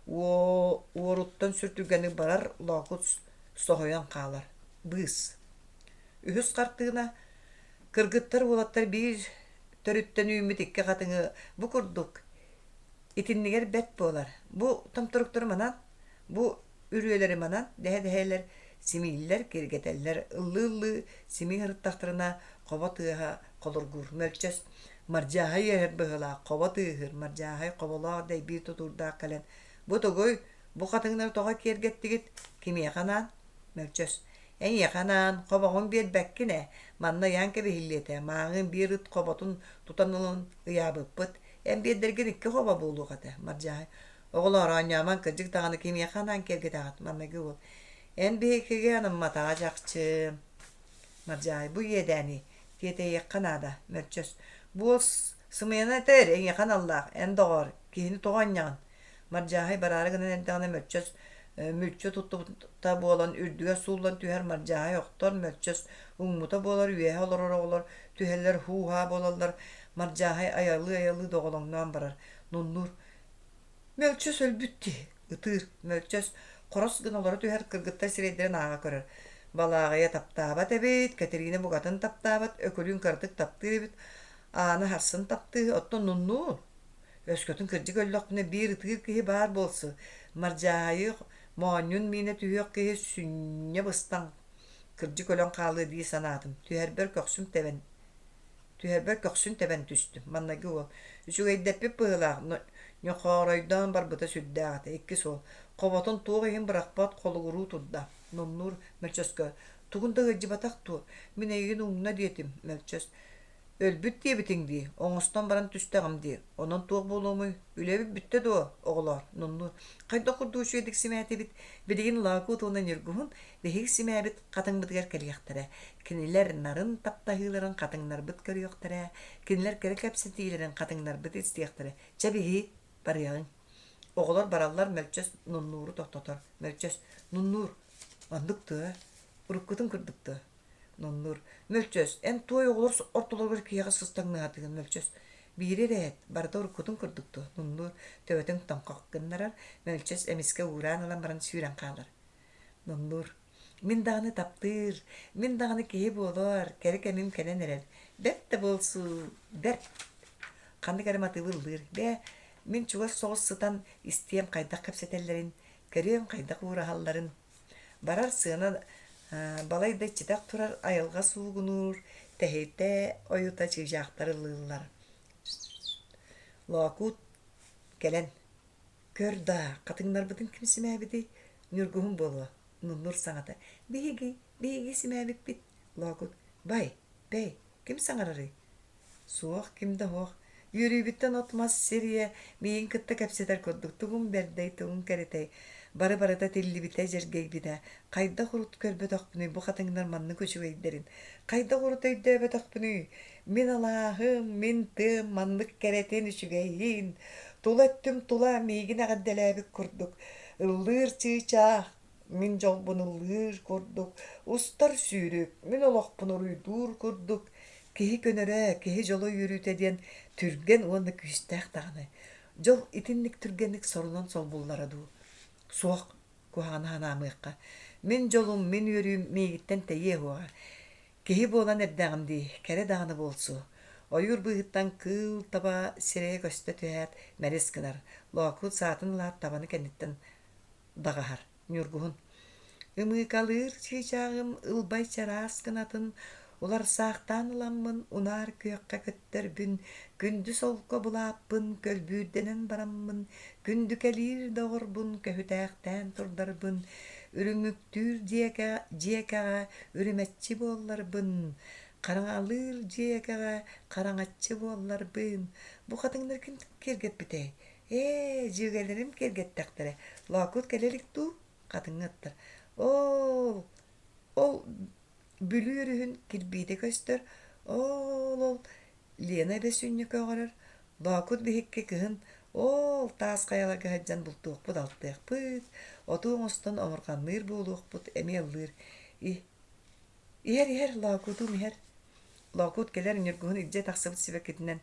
[SPEAKER 1] Уоруттан сүр түргэнник барар Лоокут соһуйан хаалар. Быыс. Үһүс хартыына Кыргыттар уолаттар биир төрүттэн үүммүт икки хатыҥы бу курдук итиннигэр бэрт буолар. Бу томторуктары манан, бу үрүөлэри манан дэһэ-дэһэлэр симииллэр, киэргэтэллэр, ыллыы-ыллыы симии сырыттахтарына хобо тыаһа холоргуур. Мөлчөс Мардьааһай иһэр быһыылаах, хобо тыаһыыр, Мардьааһай хоболоох дэйбиир тутуурдаах кэлэн «Бу тугуй? Бу хатыҥнары тоҕо киэргэттигит? Кимиэхэ анаан?» Мөлчөс «Эйиэхэ анаан, хобоҕун биэрбэккин ээ, манна ыйаан кэбиһиллиэ этэ, мааҕын биир ыт хоботун тутан ылан ыйаабыппыт, эн биэрдэргин икки хобо буолуох этэ» Мардьааһай «Оҕолоор, оонньоомоҥ, кырдьык даҕаны кимиэхэ анаан киэргэтэҕит?» Маҥнайгы уол «Эн биһикигэ анамматаҕа чахчы» Мардьаай, бу иэдээний, тиэтэйиэххэ наада, Мөлчөс. Буол сымыйаны этэр, эйиэхэ аналлаах, эн доҕоор, киһини тоҕо анньаҕын? Мардьааһай бараары гынан эрдэҕинэ Мөлчөс мүлчү туттубута буолан үрдүгэр сууллан түһэр Мардьааһай охтор, Мөлчөс уҥмута буолар, үөһэ олорор оҕолор түһэллэр, һуу-һаа буолаллар, Мардьааһай айалыы-айалыы доҕолоҥноон барар, нуннуур Мөлчөс өлбүт дии, ытыыр, Мөлчөс хорос гына олоро түһэр, кыргыттар сирэйдэрин ааҕа көрөр. Балааҕыйа таптаабат эбит, Кэтириинэ букатын таптаабат, Өкүлүүн кыратык таптыыр эбит, Аана харсын таптыыр, оттон нуннуу Өскөтүн кырдьык өллөхпүнэ биир ытыыр киһи баар буолсу, Мардьаайы моонньун миинэ түһүөх киһи сүнньэ быстан кырдьык өлөн хаалыа дии санаатым, түһэрбэр көхсүм тэбэн Түһэрбэр көхсүн тэбэн түстүм. Маннайгы уол үчүгэйдэппит быһыылаах, ньохооройдоон барбыта сүрдээх этэ. Иккис уол хоботун туох иһин бырахпат холугуруу турда. Нуннуур Мөлчөскө тугун да ыалдьыбатах дуо? Мин эйигин умна диэтим, Мөлчөс. Өлбүт диэбитиҥ дии, оҥостон баран түстэҕим дии. Онон туох буолуомуй? Үлэбит бүттэ дуо, оҕолоор? Нуннуур Хайдах курдук үчүгэйдик симээтибит? Билигин Лоокуут уонна Ньургуһун биһиги симээбит хатыҥмытыгар кэлиэхтэрэ. Кинилэр нарын таптаһыыларын хатыҥнарбыт көрүөхтэрэ, кинилэр кэрэ кэпсэтиилэрин хатыҥнарбыт истиэхтэрэ. Чэ биһи барыаҕыҥ. Оҕолор бараллар Мөлчөс Нуннууру тохтотор. Мөлчөс Нуннуур оннук дуо? Уруккутун курдук дуо? Нуннуур Мөлчөс эн туой оҕолор ортолоругар киһиэхэ сыстаҥныһатыгын Мөлчөс биири эрэ эт, барыта уруккутун курдук дуо? Нуннуур төбөтүн тоҥхох гыннарар, Мөлчөс эмискэ уураан ылан баран сүүрэн хаалар. Нуннуур Мин даҕаны таптыыр, мин даҕаны киһи буолар, кэрэ кэмим кэлэн эрэр. Бэрт да буолсуу, бэрт. Ханнык эрэ матыыбы ыллыыр. Бээ, Мин чугас соҕус сытан истиэм хайдах кэпсэтэллэрин, көрүөм хайдах уураһалларын. Барар сыана балайда иччитэх турар айылҕа суугунуур, тэһитэ ойута чыычаахтар ыллыыллар. Лоокуут кэлэн «Көр даа, хатыҥнарбытын ким симээбитий? Ньургуһун буолуо» Нуннур саҥата «Биһиги, биһиги симээбиппит» Лоокут «Бай, бэй, ким саҥарарый?» Суох, ким да суох. Үөрүүбүттэн от-мас сир ийэ миигин кытта кэпсэтэр курдук тугум бэрдэй, тугум кэрэтэй. Бары-барыта тиллибитэ, дьэргэйбитэ. Хайдах урут көрбөтөхпүнүй бу хатыҥнар маннык үчүгэйдэрин? Хайдах урут өйдөөбөтөхпүнүй? Мин алааһым, мин тыам маннык кэрэтин, үчүгэйин. Тула өттүм тула миигин эҕэрдэлээбит курдук. Ыллыыр чыычаах, мин дьолбун ыллыыр курдук, устар сүүрүк, мин олохпун уруйдуур курдук, киһи көнөрө, киһи дьоло үөрүүтэ диэн түргэн уонна күүстээх даҕаны. Дьол итинник түргэнник сорунан солбуллара дуу? Суох, куһаҕаны санаамыахха. Мин дьолум, мин үөрүүм миигиттэн тэйиэ суоҕа. Киһи буолан эрдэҕим дии, кэрэ даҕаны буолсу. Ойуур быыһыттан кыыл таба сирэйэ көстө түһээт, мэлис гынар. Лоокуут саатын ылаат табаны кэнниттэн даҕаһар. Ньургуһун Ымыыкалыыр чыычааҕым ылбай чараас гынатын, уларсаахтаан ыламмын унаар күөххэ көттөрбүн, күндү солко булааппын көлбүүрдэнэн бараммын, күндүкэлиир доҕорбун көһүтээхтээн турдарбын, үрүҥүктүүр дьиэкэ дьиэкэҕэ үрүмэччи буолларбын, хараҥалыыр дьиэкэҕэ хараҥаччы буолларбын, бу хатыҥнар ким киэргэппитэй? Ээ, дьүөгэлэрим киэргэттэхтэрэ, Лоокуут кэлэ илик дуу? Хатыҥҥа ыттар. Оол, ол Бүлүү өрүһүн кирбиитэ көстөр, оол-ол Лена эбэ сүнньэ көҕөрөр, Лоокуут биһикки кыһын оол таас хайаларга сылдьан бултуохпут-алтыахпыт, отуу оҥостон омурҕанныыр буолуохпут эмиэ ыллыыр. Иһэр-иһэр, Лоокуутум иһэр. Лоокуут кэлэр ньургуһун илдьэ тахсыбыт сибэккитинэн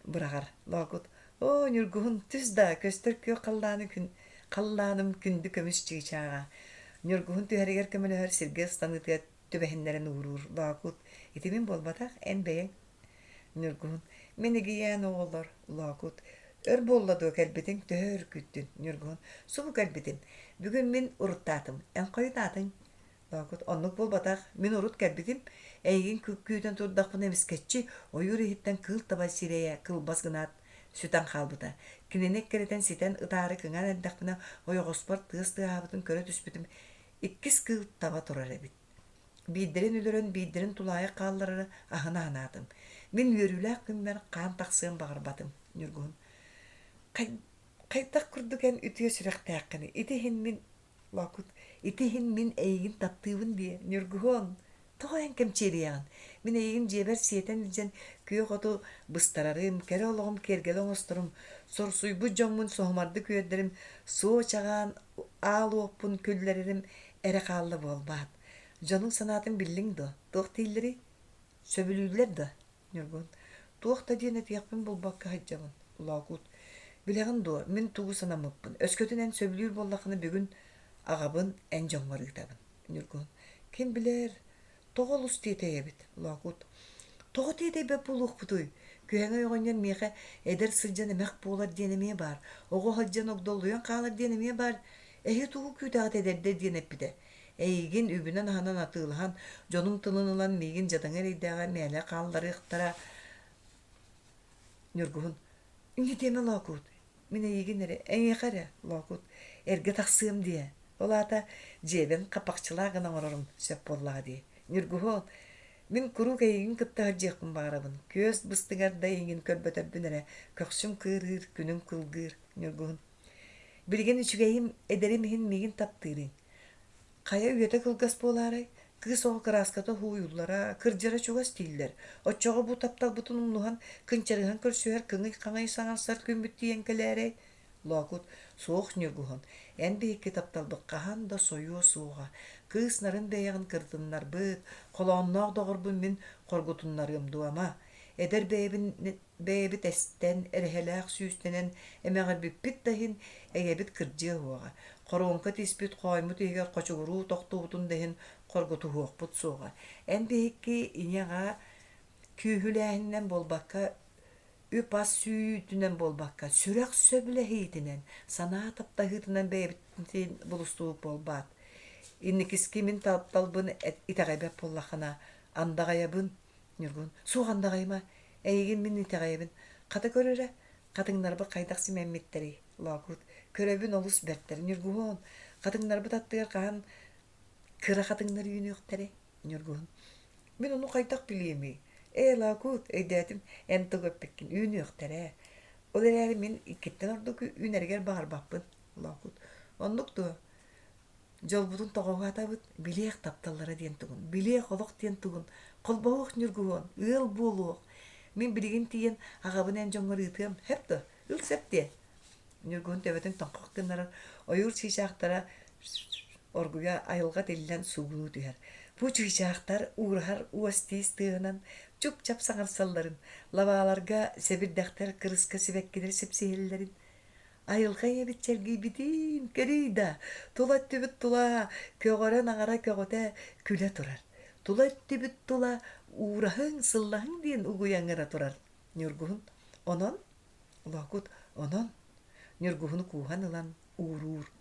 [SPEAKER 1] быраҕар. Лоокут: «Оо, Ньургуһун, түс даа, көстөр күөх халлааны күн халлааным күндү көмүс чыычааҕа». Ньургуһун түһэригэр көмөлөһөр сиргэ ыстаныытыгар түбэһиннэрэн ууруур. Лоокут: «Ити мин буолбатах, эн бэйэҥ». Ньургуһун: «Мин игийээн оҕолор». Лоокут: «Өр буолла дуо кэлбитиҥ, төһө өр күүттүн?» Ньургуһун: «Субу кэлбитим. Бүгүн мин уруттаатым. Эн хойутаатыҥ?» Лоокут оннук буолбатах, мин урут кэлбитим, эйигин күүтэн турдахпына эмискэччи ойуур иһиттэн кыыл таба сирэйэ кылбас гынаат сүтэн хаалбыта. Кинини эккирэтэн ситэн ытаары кыҥаан эрдэхпинэ ойоҕоспор тыас тыаһаабытын көрө түспүтүм, иккис кыыл таба турар эбит. Биирдэрин өлөрөн, биирдэрин тулаайах хаалларары аһына санаатым. Мин үөрүүлээх күммэр хаан тахсыан баҕарбатым, Ньургуһун. Хайдах курдук эн үтүө сүрэхтээххиний, ити иһин мин Лоокут, ити иһин мин эйигин таптыыбын диэ, Ньургуһуон, тоҕо эн кэмчиэрийэҕин? Мин эйигин дьиэбэр сиэтэн илдьэн күөх оту быстарарым, кэрэ олоҕум киэргэлэ оҥосторум, сорсуйбут дьоммун соһумардык үөрдэрим, суо чаҕаан аал уоппун күллэрэрим эрэ хаалла буолбаат. Дьонуҥ санаатын биллиҥ дуо? Туох дииллэрий? Сөбүлүүллэр дуо? Ньургун, туох да диэн этиэхпин булбакка сылдьабын. Лоокуут, билэҕин дуо, мин тугу санаммыппын, өскөтүн эн сөбүлүүр буоллаххына бүгүн аҕабын эн дьоҥҥор ыытабын. Ньургун, ким билэр, тоҕо олус тиэтэйэбит? Лоокуут, тоҕо тиэтэйбэт буолуохпутуй? Күһэҥэй оҕонньор миэхэ эдэр сылдьан эмэх буолар диэн эмиэ баар, оҕо сылдьан огдоллуйан хаалар диэн эмиэ баар. Эһи тугу күүтэҕит эдэрдэр диэн эппитэ. Эйигин үбүнэн-аһынан атыылаһан, дьонуҥ тылын ылан миигин дьадаҥы эрэйдээҕи мээлэ хаалларыахтара. Ньургуһун, инньэ диэмэ Лоокуут, мин эйигин эрэ, эйиэхэ эрэ, Лоокуут, эргэ тахсыам диэ. Ол аата дьиэбин хаппахчылаах гына оҥорорум сөп буоллаҕа дии. Ньургуһун, мин куруук эйигин кытта сылдьыахпын баҕарабын. Күөс быстыгар да эйигин көрбөтөрбүн эрэ, көхсүм кыырыыр, күнүм кылгыыр. Ньургуһун, билигин үчүгэйим, эдэрим иһин миигин таптыырыҥ. Хайа үйэтэ кылгас буолаарай, кыыс оҕо кырааската уһуйуллара, кырдьара чугас дииллэр. Оччоҕо бу тапталбытын умнуһан, кынчарыһан көрсүһэр кыҥый-хаҥый саҥарсар күммүт тиийэн кэлээрэй? Лоокут, суох Ньургуһун, эн биһикки тапталбыт хаһан да сойуо суоҕа. Кыыс нарын бэйэҕин кырытыннарбыт, холоонноох доҕорбун мин хоргутуннарыам дуома. Эдэр бэйэбин Бэйэбит эстэн, эрэһэлээх сүүстэнэн эмэҕирбиппит да иһин, эйэбит кырдьыа уоҕа, хоруоҥка тиспит хооймут иһигэр хочугуруу тохтубутун да иһин хоргутуһуохпут суоҕа. Эн биһикки ийэ-аҕа күүһүлээһининэн буолбакка, Үп-ас сүүйүүтүнэн буолбакка, сүрэх сөбүлэһиитинэн, санаа таптаһыытынан бэйэбитин булустубут буолбаат. Инникиски мин тапталбын итэҕэйбэт буоллаххына, андаҕайабын, Ньургун, суох андаҕайыма, эйигин мин итэҕэйэбин. Хата көр эрэ, хатыҥнарбыт хайдах симэммиттэрий, Лоокуут, көрөбүн олус бэртэр. Ньургуһуон, хатыҥнарбыт аттыгар хаһан кыра хатыҥнар үүнүөхтэрэй? Ньургуһун, мин ону хайдах билиэмий? Ээ, Лоокуут, өйдөөтүм, эн тугу эппиккин, үүнүөхтэрэ. Ол эрээри мин иккиттэн ордук үүнэригэр баҕарбаппын, Лоокуут. Оннук дуо? Дьолбутун тоҕоһуотабыт, билиэх тапталлара диэн тугун, билиэх олох диэн тугун, холбоһуох ньургуһуон, ыал буолуох. Мин билигин тиийэн аҕабын эн дьоҥҥор ыытыам, һэп дуо? Ыл сөп диэ. Ньургуһун төбөтүн тоҥхох гыннаран, ойуур чыычаахтара оргуйа айылҕа тиллэн суугунуу түһэр. Бу чыычаахтар уураһар уос-тиис тыаһынан чуп-чап саҥарсалларын, лабааларга сэбирдэхтэр кырыска сибэккилэр сипсиһэллэрин, Айылҕа ийэбит чэлгийбитин көрүй да, тула өттүбүт тула көҕөрөн аҥара көҕүтэ күлэ турар. Тула өттүбүт тула уураһыҥ, сыллаһыҥ диэн угуйаҥҥыра турар. Ньургуһун онон, Лоокут онон Ньургуһуну кууһан ылан ууруур.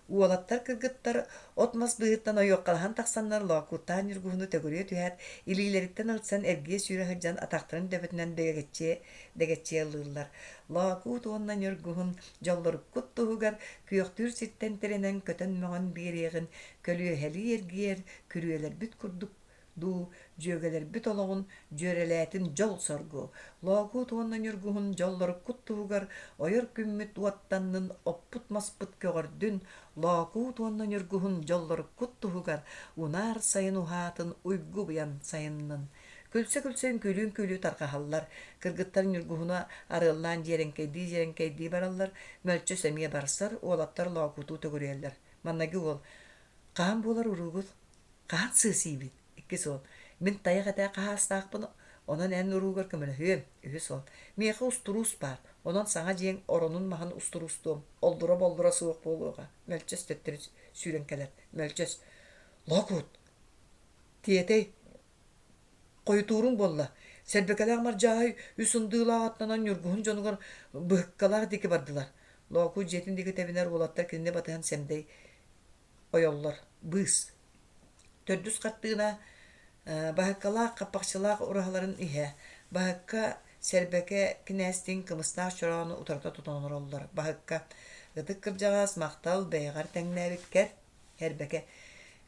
[SPEAKER 1] Уолаттар кыргыттар от-мас быыһыттан ойуоххалаһан тахсаннар Лоокуттаан Ньургуһуну төгүрүйэ түһээт, илиилэриттэн ылсан эргийэ сүүрэ сылдьан атахтарын төбөтүнэн дэгэччиэ дэгэччиэ ыллыыллар. Лоокуут уонна Ньургуһун дьоллоруккут туһугар күөхтүүр сиртэн тирэнэн көтөн-мөҕөн биэриэҕин, көлүөһэлии эргийэр күрүөлэрбит курдук дуу, дьүөгэлэрбит олоҕун дьүөрэлээтин дьол-соргу, Лоокуут уонна Ньургуһун дьоллоруккут туһугар ойор күммүт уоттаннын, оппут-маспыт көҕөрдүн, Лоокуут уонна Ньургуһун дьоллоруккут туһугар унаар сайын уһаатын, уйгу-быйан сайыннын. Күлсэ-күлсэ үҥкүүлүү-үҥкүүлүү тарҕаһаллар. Кыргыттар Ньургуһуну арыаллаан дьиэрэҥкэйдии-дьиэрэҥкэйдии бараллар, мөлчөс эмиэ барсар, уолаттар Лоокууту төгүрүйэллэр. Маннайгы уол: «Хаһан буолар уруугут? Хаһан сыа сиибит? Иккис уол: Мин тайах этэ хаһаастаахпын, онон эн уруугар көмөлөһүөм. Үһүс уол: Миэхэ устуруус баар, онон саҥа дьиэҥ оронун маһын устуруустуом, оллура-боллура суох буолуоҕа. Мөлчөс төттөрү сүүрэн кэлэр. Мөлчөс: Лоокуут, тиэтэй, хойутууруҥ буолла. Сэрбэкэлээх Мардьааһай үс ындыылаах аттанан Ньургуһун дьонугар Быһыккалаах диэки бардылар. Лоокуут дьиэтин диэки тэбинэр уолаттар кинини батыһан сэмдэй ойоллор. Быыс. Төрдүс хартыына Баһыккалаах хаппахчылаах ураһаларын иһэ. Баһыкка Сэрбэкэ кинээстиин кымыстаах чороону утарыта тутан олороллор. Баһыкка Ытык кырдьаҕас махтал бэйэҕэр тэҥнээбиккэр Эрбэкэ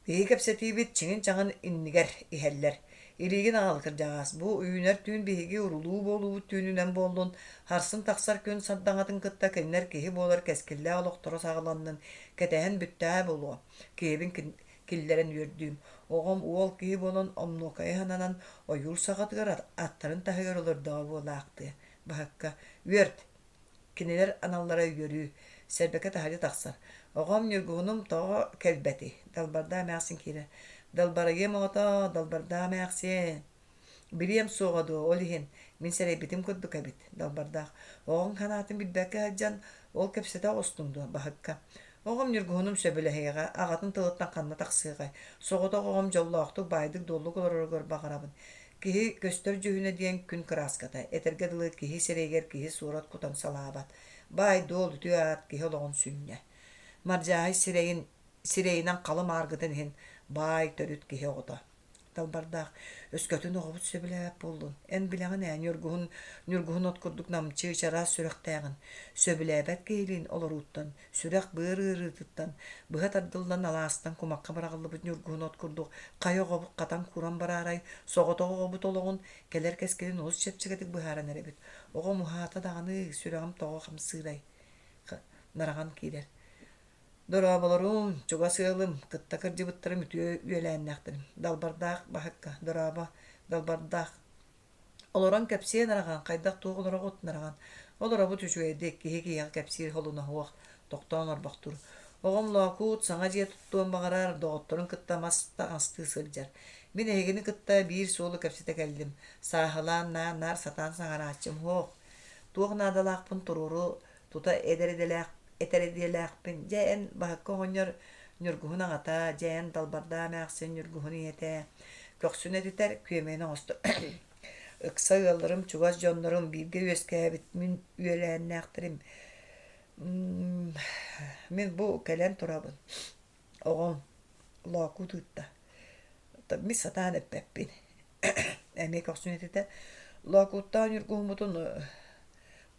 [SPEAKER 1] Биһиги кэпсэтиибит чиҥин-чаҥын иннигэр иһэллэр. Илиигин аҕал, кырдьаҕас, бу үүнэр түүн биһиги урулуу буолуубут түүнүнэн буоллун, харсын тахсар күн сардаҥатын кытта кинилэр киһи буолар кэскиллээх олохторо саҕаланнын, кэтэһэн бүттэҕэ буолуо. Киһибин киллэрэн үөрдүүм. Оҕом уол киһи буолан омнуокайы сананан ойуур саҕатыгар аттарын таһыгар олордоҕо буолаахтыа. Баһыкка «Үөрт, Кинилэр аналлара үөрүү, Сэрбэкэ таһырдьа тахсар. Оҕом Ньургуһунум тоҕо кэлбэтий? Далбардаах эмээхсин киирэр. Далбарыйыам оҕотоо, Далбардаах эмээхсиэн. Билиэм суоҕа дуо, ол иһин, мин сэрэйбитим курдук эбит, Далбардаах. Оҕоҥ санаатын билбэккэ сылдьан, ол кэпсэтэ оҕустуҥ дуо, Баһыкка? Оҕом Ньургуһунум сөбүлэһиэҕэ, аҕатын тылыттан ханна тахсыаҕай? Соҕотох оҕом дьоллоохтук, баайдык-дуоллук олороругар баҕарабын. Киһи көстөр дьүһүнэ диэн күн кырааската, этэргэ дылы киһи сирэйигэр киһи суорат кутан салаабат. Баай-дуол үтүө аат киһи олоҕун сүнньэ. Мардьааһай сирэйин сирэйинэн халы мааргытын иһин баай төрүт киһи оҕото. Далбардаах, өскөтүн оҕобут сөбүлээбэт буоллун, эн билэҕин ээ, Ньургуһун, Ньургуһун от курдук намчы, чараас сүрэхтээҕин, сөбүлээбэт киһилиин олорууттан, сүрэх-быар ыарыытыттан, быһа тардыллан алаастан кумахха быраҕыллыбыт ньургуһун от курдук хайа оҕобут хатан-кууран бараарай, соҕотох оҕобут олоҕун, кэлэр кэскилин олус чэпчэкитик быһааран эрэбит. Оҕом уһаата даҕаны, сүрэҕим тоҕо хамсыырай? Нараҕан киирэр. Дорооболоруҥ, чугас ыалым, кытта кырдьыбыттарым үтүө үөлээннээхтэрим. Далбардаах баһыкка, дорообо, далбардаах Олорон кэпсиэн араҕан, хайдах-туох олороҕут араҕан, олоробут үчүгэйдик, киһи киһиэхэ кэпсиир холунаһуох, тохтоон орбохтуур. Оҕом Лоокуут саҥа дьиэ туттуон баҕарар, доҕотторун кытта мас таҥастыы сылдьар. Мин эһигини кытта биир суолу кэпсэтэ кэллим, сааһылаан наар-наар сатаан саҥарааччым суох. Туох наадалаахпын туруору тута эдэр идэлээх этэр идэлээхпин. Дьэ эн Баһыкка оҕонньор Ньургуһун аҕата, дьэ эн Далбардаа эмээхсин Ньургуһун ийэтэ. Көхсүн этитэр, күөмэйин оҥостор. Ыкса ыалларым, чугас дьоннорум, бииргэ үөскээбит мин үөлээннээхтэрим. Мин бу кэлэн турабын. Оҕом Лоокуут ыытта. Мин сатаан эппэппин. Эмиэ көхсүн этитэ. Лоокууттаах Ньургуһуммутун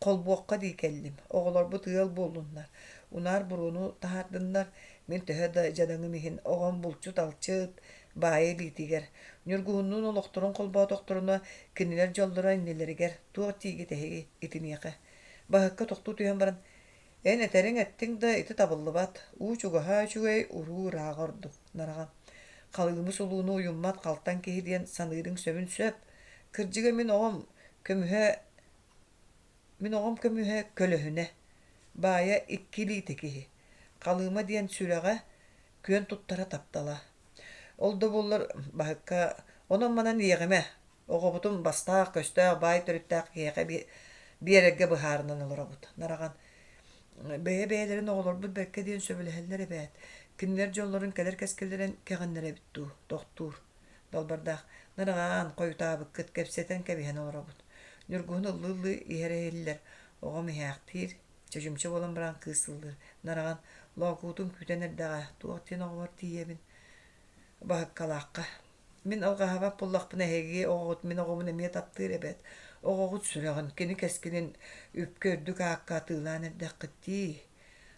[SPEAKER 1] холбуохха дии кэллим. Оҕолорбут ыал буоллуннар, унаар буруону таһаардыннар. Мин төһө да дьадаҥым иһин оҕом булчут-алчыт, баайа илиитигэр. Ньургуһуннуун олохторун холбоотохторуна, кинилэр дьоллоро иннилэригэр. Туох диигит эһиги итиниэхэ? Баһыкка тохтуу түһэн баран, эн этэриҥ эттиҥ да ити табыллыбат, уу чугаһа үчүгэй, уруу ырааҕа ордук, нараҕа. Халыымы сулууну уйуммат халтаҥ киһи диэн саныырыҥ сөбүн сөп. Кырдьыга мин оҕом көмүһэ Мин оҕом көмүһэ көлөһүнэ, баайа икки илиитэ киһи, Халыма диэн сүрэҕэ, күөн туттара таптала. Ол да буоллар Баһыкка онон-манан иэҕимэ, оҕобутун бастаах-көстөөх баай төрүттээх киһиэхэ биэрэргэ быһаарынан олоробут. Нараҕан бэйэ-бэйэлэрин оҕолорбут бэркэ диэн сөбүлэһэллэр эбээт, кинилэр дьоллорун кэлэр кэскиллэрин кэҕиннэрэбит дуу, тохтуур. Далбардаах «Нараҕаан, хойутаабыккыт, кэпсэтэн кэбиһэн олоробут». Ньургуһун ыллыы-ыллыы иһэрэ иһиллэр, оҕом иһээхтиир, чочумча буолан баран кыыс ыллыыр. Нараҕан «Лоокуутум күүтэн эрдэҕэ, туох диэн оҕобор тиийэбин?» Баһыккалаахха «Мин алҕаһаабат буоллахпына эһиги оҕоҕут мин оҕобун эмиэ таптыыр эбээт. Оҕоҕут сүрэҕин, кини кэскилин үпкэ үрдүк аакка атыылаан эрдэххит дии»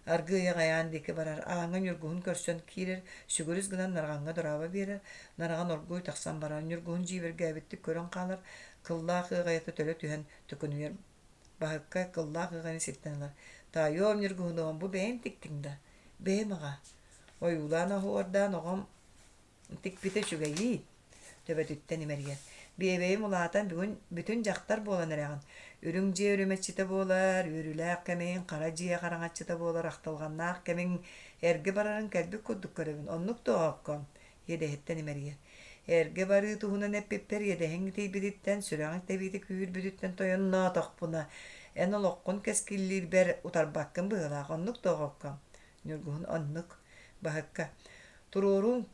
[SPEAKER 1] Аргыый аҕай аан диэки барар, ааҥҥа Ньургуһун көрсөн киирэр, сүгүрүс гынан Нараҕаҥҥа дорообо биэрэр, Нараҕан оргууй тахсан барар, Ньургуһун дьиибэргээбиттик көрөн хаалар, кыллаах ыаҕайата төлө түһэн төкүнүйэр. Баһыкка кыллаах ыаҕайаны сиртэн ылар. «Таайыам, Ньургуһунуом, бу бэйэҥ тиктиҥ да?» «Бэйэм аҕа». Ойуулаан оһуордаан оҕом Тикпитэ үчүгэйиий, төбөтүттэн имэрийэр. Биэбэйим улаатан бүгүн бүтүн дьахтар буолан эрэҕин. Үрүҥ дьиэ үрүмэччитэ буолар, үөрүүлээх кэмиҥ, хара дьиэ хараҥаччыта буолар ахтылҕаннаах кэмиҥ эргэ барарын кэлбит курдук көрөбүн. Оннук дуо, оокком? иэдэһиттэн имэрийэр. Эргэ барыы туһунан эппиппэр иэдэһиҥ итийбититтэн, сүрэҕиҥ тэбиитэ күүһүрбүтүттэн тойонноотохпуна, эн олоххун кэскиллиирбэр утарбаккын быһыылаах. Оннук дуо, оокком? Ньургуһун оннук. Баһыкка Туруоруҥ,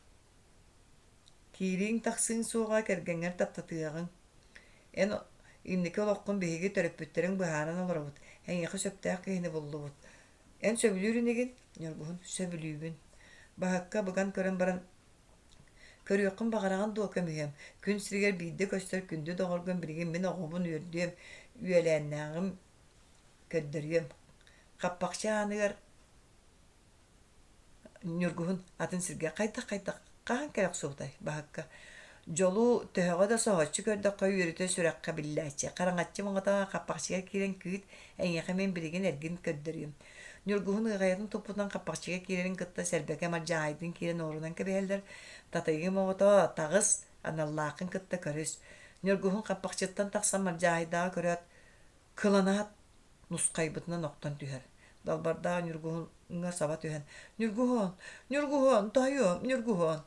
[SPEAKER 1] киирииҥ-тахсыыҥ суоҕа кэргэҥҥэр таптатыаҕыҥ. Эн инники олоххун биһиги төрөппүттэриҥ быһааран олоробут, эйиэхэ сөптөөх киһини буллубут. Эн сөбүлүүр инигин? Ньургуһун сөбүлүүбүн. Баһыкка быган көрөн баран Көрүөххүн баҕараҕын дуо көмүһүөм, күн сиригэр биирдэ көстөр күндү доҕоргун билигин мин оҕобун үөрдүөм, үөлээннээҕим көрдөрүөм. Хаппахчы ааныгар Ньургуһун атын сиргэ хайдах-хайдах хаһан кэлэ охсубутай Баһыкка дьолу төһөҕө да соһуччу көрдөххө үөрүтэ сүрэххэ биллээччи хараҥаччы муҥата хаппахчыга киирэн күүт эйиэхэ мин билигин эргин көрдөрүөм Ньургуһун ыаҕайатын туппутунан хаппахчыга киирэрин кытта Сэрбэкэ Мадьаайдыын киирэн олорунан кэбиһэллэр Татыйыгым оҕото таҕыс аналлааххын кытта көрүс Ньургуһун хаппахчыттан тахсан Мадьаайдааҕы көрөөт кыланаат нусхайбытынан охтон түһэр. Далбардаах Ньургуһуҥҥа саба түһэн «Ньургуһун! Ньургуһун! Тоһуйуом! Ньургуһун!»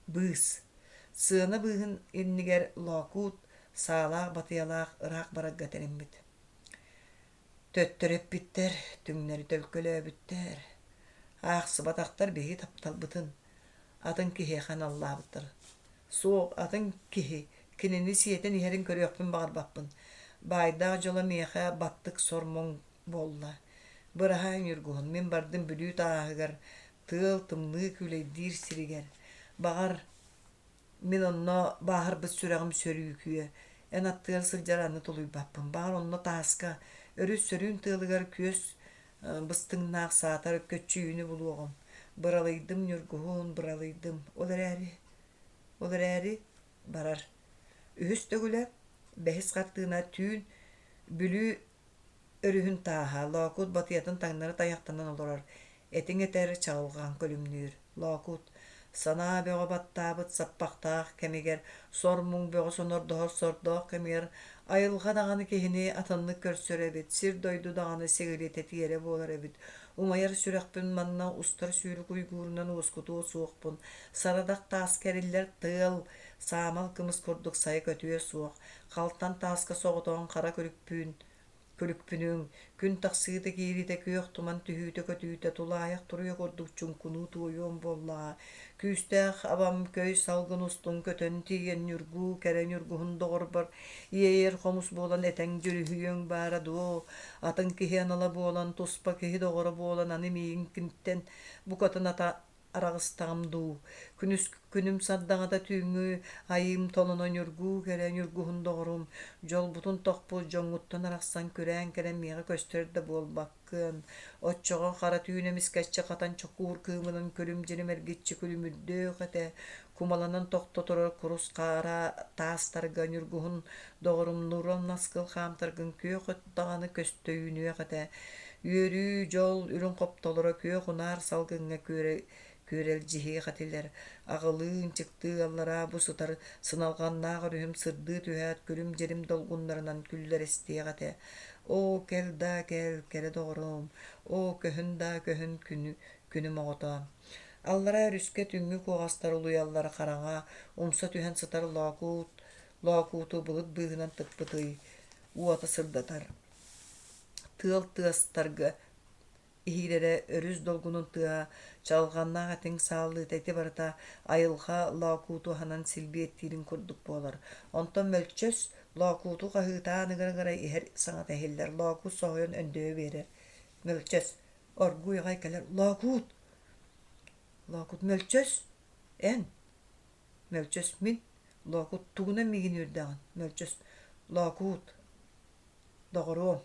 [SPEAKER 1] Быыс. Сыана быыһын иннигэр Лоокуут саалаах батыйалаах ыраах барарга тэриммит. Төттөрү эппиттэр, түҥнэри төлкөлөөбүттэр. Аахсыбатахтар биһиги тапталбытын атын киһиэхэ аналлаабыттар. Суох, атын киһи кинини сиэтэн иһэрин көрүөхпүн баҕарбаппын. Баайдаах дьоло миэхэ баттык сор-муҥ буолла. Быраһаай Ньургуһун, мин бардым Бүлүү тааһыгар, тыал тымныы күүлэйдиир сиригэр. Баҕар, мин онно бааһырбыт сүрэҕим сөрүүкүө, эн аттыгар сылдьар аны тулуйбаппын. Баҕар, онно тааска, өрүс сөрүүн тыалыгар күөс быстыҥнаах саатар көччүйүүнү булуоҕум. Быралыйдым, Ньургуһун, быралыйдым. Ол эрээри Ол эрээри барар. Үһүс төгүлэ, бэһис хартыына түүн Бүлүү өрүһүн тааһа, Лоокуут батыйатын таҥнары тайахтанан олорор, этиҥ этэр, чаҕылҕан күлүмнүүр. Лоокуут санаа бөҕө баттаабыт саппахтаах кэмигэр, сор-муҥ бөҕө сонордоһор сордоох кэмигэр айылҕа даҕаны киһини атыннык көрсөр эбит, сир-дойду даҕаны сигилитэ тиэрэ буолар эбит. Умайар сүрэхпин манна устар сүүрүк уйгуурунан уоскутуо суохпун, Сарадах тааска эриллэр тыал, саамал кымыс курдук сайа көтүө суох, халтан тааска соҕотоҕун хара күлүкпүүн. Күлүкпүнүҥ, күн тахсыыта киириитэ күөх туман түһүүтэ-көтүүтэ тулаайах туруйа курдук чуҥкунуу туойуом буоллаҕа. Күүстээх абам көй салгын устун көтөн тиийэн ньургуу кэрэ ньургуһун доҕорбор иэйэр хомус буолан этэҥ дьүрүһүйүөҥ баара дуо? Атын киһи анала буолан, туспа киһи доҕоро буолан аны миигин киниттэн букатын ата араҕыстаҕым дуу, күнүс күнүм сардаҥата түүҥҥү айыым толоно ньургуу кэрэ ньургуһун доҕорум, дьолбутун тохпут дьоҥҥуттан арахсан күрээн кэлэн миэхэ көстөр да буолбаккын. Оччоҕо хара түүн эмискэччи хатан чокуур кыымынан күлүм-дьирим эргиччи күлүмүрдүөх этэ, кумаланан тохто турар курус хаара таастарга ньургуһун доҕорум нуран наскыл хаамтаргын күөх от даҕаны көстө үүнүөх этэ Үөрүү, дьол үрүҥ хоптолоро күөх унаар салгыҥҥа күөрэлдьиһиэх этилэр, аҕылыы, ынчыктыы аллараа бу сытар сыналҕаннаах өрүһүм сырдыы түһээт күлүм-дьирим долгуннарынан күллэристиэх этэ. Оо, кэл даа кэл, кэрэ доҕоруом, оо, көһүн даа көһүн күнүм оҕото. Аллараа өрүскэ түүҥҥү куоҕастар улуйаллара хараҥа, умса түһэн сытар лоокуут, лоокууту былыт быыһынан тыкпыт ый уота сырдатар. Тыал тыастарга иһиирэрэ өрүс долгунун тыаһа, чаҕылҕаннаах этиҥ сааллыыта ити барыта айылҕа лоокууту аһынан силбиэттиирин курдук буолар. Онтон мөлчөс лоокууту хаһыытаан ыҥыра-ыҥыра иһэр саҥата иһиллэр. Лоокуут соһуйан өндөйө биэрэр. Мөлчөс оргууй аҕай кэлэр «Лоокуут! Лоокуут мөлчөс! Эн? Мөлчөс мин? Лоокуут тугунан миигин үөрдэҕин? Мөлчөс Лоокуут Доҕоруом,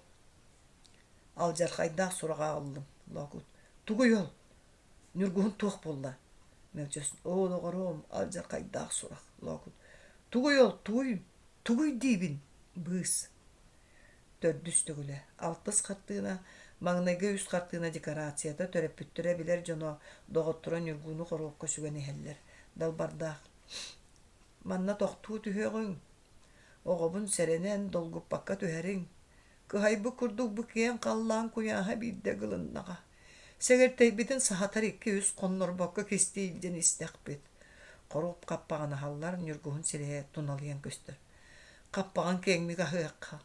[SPEAKER 1] алдьархайдаах сураҕы аҕаллым, Лоокуут. Тугуй ол? Ньургуһун туох буолла? Мөлчөс, оо, доҕоруом, алдьархайдаах сурах, Лоокуут. Тугуй ол, тугуй, тугуй диибин? Быыс. Төрдүс төгүлэ. Алтыс хартыына, маҥнайгы үс хартыына декорацията, төрөппүттэрэ билэр дьоно, доҕотторо Ньургуну хоруопка сүгэн иһэллэр. Далбардаах. Манна тохтуу түһүөҕүҥ, Оҕобун сэрэнэн, долгуппакка түһэриҥ, кыһайбыт курдук бу киэҥ халлаан куйааһа биирдэ ыгылыннаҕа. Сэгэртэйбитин саһатар икки-үс хоннорбокко кистии илдьэн истэхпит. Хоруоп хаппаҕын аһаллар, ньургуһун сирэйэ туналыйан көстөр. Хаппаҕын киэҥник аһыахха.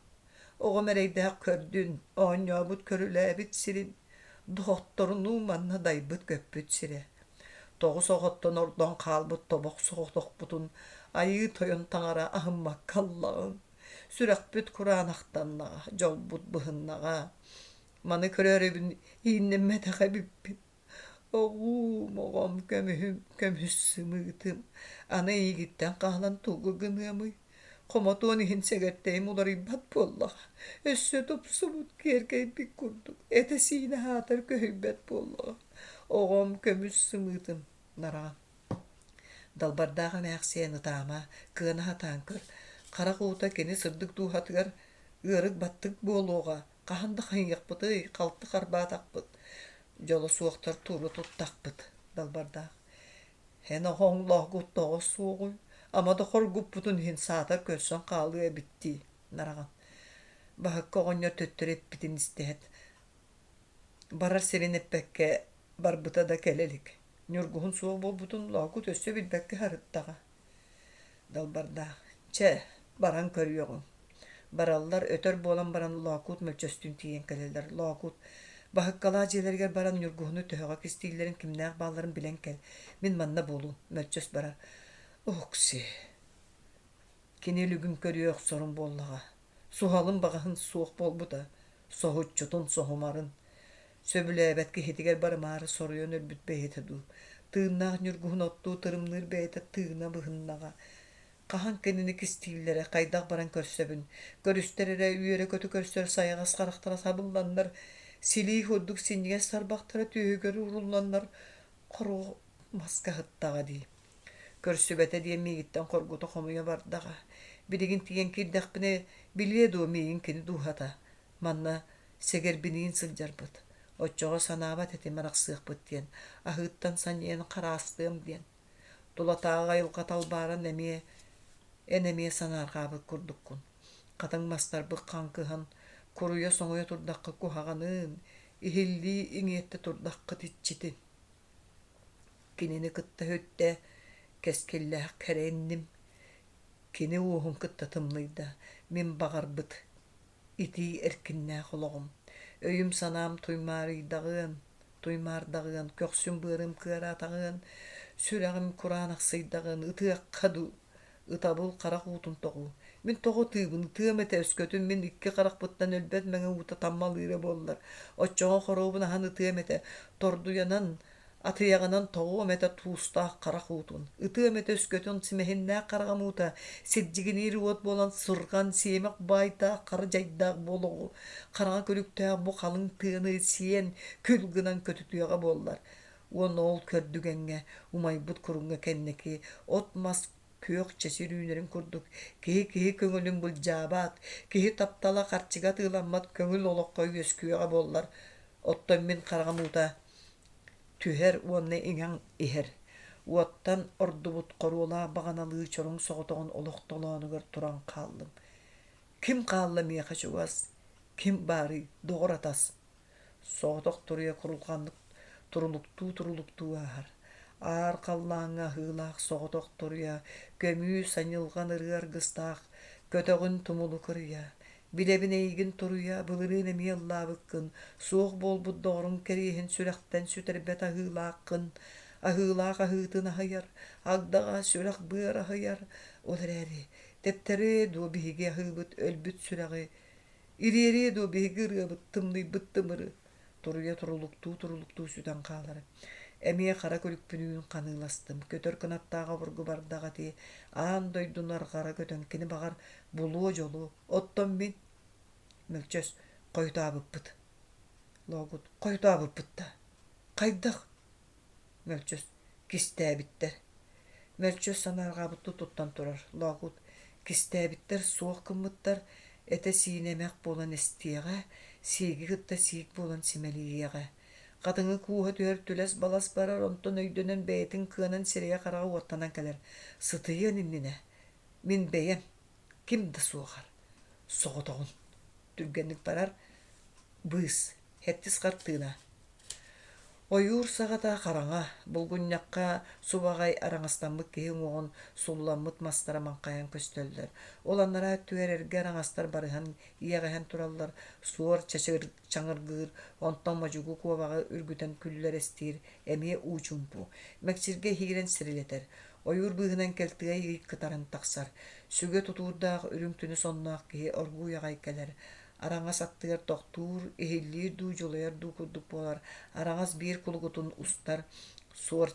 [SPEAKER 1] Оҕом эрэйдээх көрдүн, оонньообут-көрүлээбит сирин, доҕотторунуу манна дайбыт-көппүт сирэ. Тоҕус оҕоттон ордон хаалбыт тобох соҕотохпутун Айыы Тойон таҥара аһыммакка ыллаҕыҥ. Сүрэхпит кураанахтаннаҕа, дьолбут быһыннаҕа. Маны көрөөрүбүн ииннэммэтэх эбиппин. Оҕуум, оҕом, көмүһүм, көмүс сымыытым, аны эйигиттэн хаалан тугу гыныамый? Хомотуон иһин сэгэртэйим уларыйбат буоллаҕа, өссө тупсубут, киэркэйбит курдук, этэ-сиинэ аһаатар көһүйбэт буоллаҕа. Оҕом көмүс сымыытым нараҕан. Далбардаах эмээхсиэн ытаама, кыана сатаан көр, харах уута кини сырдык дууһатыгар ыарык баттык буолуоҕа, хаһан да хайыахпытый, халты харбаатахпыт, дьоло суохтар туора туттахпыт, Далбардаах. Эн оҕоҥ лоокут тоҕо суоҕуй, ама да хоргуппутун иһин саатар көрсөн хаалыа эбит дии, нараҕан. Баһыкка оҕонньор төттөрү эппитин истээт, барар сирин эппэккэ барбыта да кэлэ илик. Ньургуһун суох буолбутун Лоокут өссө билбэккэ сырыттаҕа. Далбардаах, чэ, баран көрүөҕүҥ. Бараллар, өтөр буолан баран Лоокуут мөлчөстүүн тиийэн кэлэллэр. Лоокуут баһыккалаах дьиэлэригэр баран Ньургуһуну төһөҕө кистииллэрин, кимнээх баалларын билэн кэл. Мин манна буолуум. Мөлчөс барар. Ок-сиэ. Кини өлүгүн көрүө охсорум буоллаҕа. Суһалым баҕаһын суох буолбута. Соһуччутун соһумарын. Сөбүлээбэт киһитигэр барымаары соруйан өлбүт бэйэтэ дуу, тыыннаах ньургуһун оттуу тырымныыр бэйэтэ тыына быһыннаҕа. Хаһан кинини кистииллэрэ, хайдах баран көрсөбүн, көрүстэр эрэ үөрэ-көтө көрсөр сайаҕас харахтара сабылланнар, силии курдук синньигэс тарбахтара түөһүгэр уурулланнар хоруо маска сыттаҕа дии. Көрсүбэтэ диэн миигиттэн хоргута хомуйа бардаҕа. Билигин тиийэн киирдэхпинэ, билиэ дуо миигин кини дууһата? Манна сэгэрбиниин сылдьарбыт. Оччоҕо санаабат этим арахсыахпыт диэн, аһыыттан санньыйан хараастыам диэн. Тулатааҕы айылҕа талбааран эмиэ эн эмиэ санаарҕаабыт курдуккун. Хатыҥ мастарбыт хаҥкыһан, куруйа-соҥуйа турдахха куһаҕанын, иһиллии иҥиэттэ турдаххыт иччитин. Кинини кытта сүттэ, кэскиллээх кэрэ инним. Кини уоһун кытта тымныйда, мин баҕарбыт. Итии эркиннээх олоҕум. Өйүм-санаам туймаарыйдаҕыан, туймаардаҕыан, көхсүм быарым кыараатаҕыан, сүрэҕим кураанахсыйдаҕыан, ытыахха дуу, ытабыл харах уутун тоҕуу. Мин тоҕо ытыыбын, ытыам этэ, өскөтүн мин икки харахпыттан өлбөт мэҥэ уута таммалыыра буоллар, оччоҕо хоруобун аһан ытыам этэ, тордуйанан, атыйаҕынан тоҕуом этэ туустаах харах уутун, ытыам этэ өскөтүн симэһиннээх хараҕым уута сирдьигиниир уот буолан сырҕан сиэмэх баайдаах хара дьайдаах буолуоҕу, хараҥа күлүктээх бу халыҥ тыаны сиэн күл гынан көтүтүөҕэ буоллар. Уонна ол көрдүгэҥҥэ, умайбыт куруҥҥа кэнники от-мас күөх чэчир үүнэрин курдук киһи киһи көҥүлүн былдьаабат, киһи таптала харчыга атыыламмат көҥүл олоххо үөскүөҕэ буоллар, оттон мин хараҕым уута түһэр уонна иҥэн иһэр. Уоттан ордубут хоруолаах баҕаналыы чороҥ соҕотоҕун олох толоонугар туран хааллым. Ким хаалла миэхэ чугас, ким баарый доҕор-атас? Соҕотох туруйа курулҕаннык турулуктуу-турулуктуу ааһар. Аар халлааҥҥа аһыылаах соҕотох туруйа, көмүү саньылҕан ырыа аргыстаах, көтөҕүн тумулу кырыйа. Билэбин эйигин туруйа, былырыын эмиэ ыллаабыккын, суох буолбут доҕоруҥ кэриэһин сүрэхтэн сүтэрбэт аһыылааххын, аһыылаах аһыытын аһыйар, агдаҕа сүрэх быар аһыйар. Ол эрээри, тэптэриэ дуо биһиги аһыыбыт өлбүт сүрэҕи Ириэриэ дуо биһиги ырыабыт тымныйбыт тымыры, туруйа турулуктуу-турулуктуу сүтэн хаалара. Эмиэ хара күлүкпүнүүн ханыыластым, көтөр кынаттаах обургу бардаҕа ити, аан дойдуну арҕара көтөн кини баҕар булуо дьолу, оттон мин Мөлчөс хойутаабыппыт. Лоокут хойутаабыппыт да хайдах Мөлчөс кистээбиттэр. Мөлчөс санаарҕаабыттыы туттан турар. Лоокут кистээбиттэр, суох гыммыттар, этэ-сиинэ эмэх буолан эстиэҕэ, сииги кытта сиик буолан симэлийиэҕэ. Хатыҥы кууһа түһэр түлэс-балас барар, онтон өйдөнөн бэйэтин кыанан сирэйэ-хараҕа уоттанан кэлэр. Сытыйыан иннинэ мин бэйэм, ким да суоҕар, соҕотоҕун. Түргэнник барар, быыс, Хэттис хартыына Ойуур саҕата хараҥа, булгунньахха субаҕай араҥастаммыт киһи уҥуоҕун сулламмыт мастара маҥхайан көстөллөр. Ол анараа өттүгэр эргэ араҥастар барыһан иэҕэһэн тураллар, суор чаҥыргыыр, онтон модьугу куобаҕы үргүтэн күллэрэстиир, эмиэ уу чуумпу. Мэкчиргэ иһиирэн сирилэтэр. Ойуур быыһынан кэлтэгэй ый кытаран тахсар. Сүгэ тутуурдаах үрүҥ түнэ сонноох киһи оргууй аҕай кэлэр. Араҥас аттыгар тохтуур, иһиллиир дуу, дьулайар дуу курдук буолар, араҥас биир кулугутун устар, суор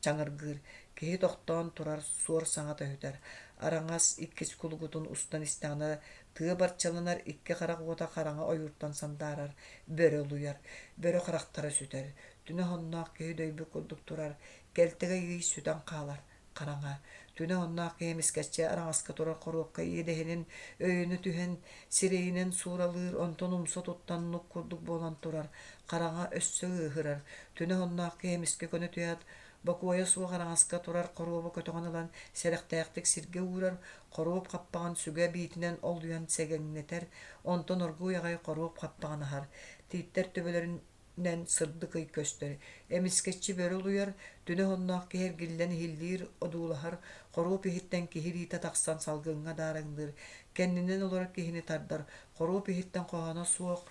[SPEAKER 1] чаҥыргыыр, киһи тохтоон турар, суор саҥата үһүтэр. Араҥас иккис кулугутун устан истэҕинэ, тыа барчаланар, икки харах уота хараҥа ойууртан сандаарар, бөрө улуйар, бөрө харахтара сүтэр, түнэ оһонноох киһи дөйбүт курдук турар, кэлтэгэй ый сүтэн хаалар, хараҥа, түнэ онноох киһи эмискэччи араҥаска турар хоруопка иэдэһинин өйөнө түһэн, сирэйинэн сууралыыр, онтон умса туттан нук курдук буолан турар, хараҥа өссө ыаһырар, түнэ онноох киһи эмискэ көнө түһээт, бокуойа суох араҥаска турар хоруобу көтөҕөн ылан сэрэхтээхтик сиргэ уурар, хоруоп хаппаҕын сүгэ биитинэн олуйан сэгэҥнэтэр, онтон оргууй аҕай хоруоп хаппаҕын аһар, тииттэр төбөлөрүн нэн сырдык ый көстөр, эмискэччи бөрө улуйар, түнэ оһонноох киһи эргиллэн иһиллиир, одуулаһар, хоруоп иһиттэн киһи илиитэ тахсан салгыҥҥа даараҥныыр, кэннинэн олорор киһини тардар, хоруоп иһиттэн хоһооно суох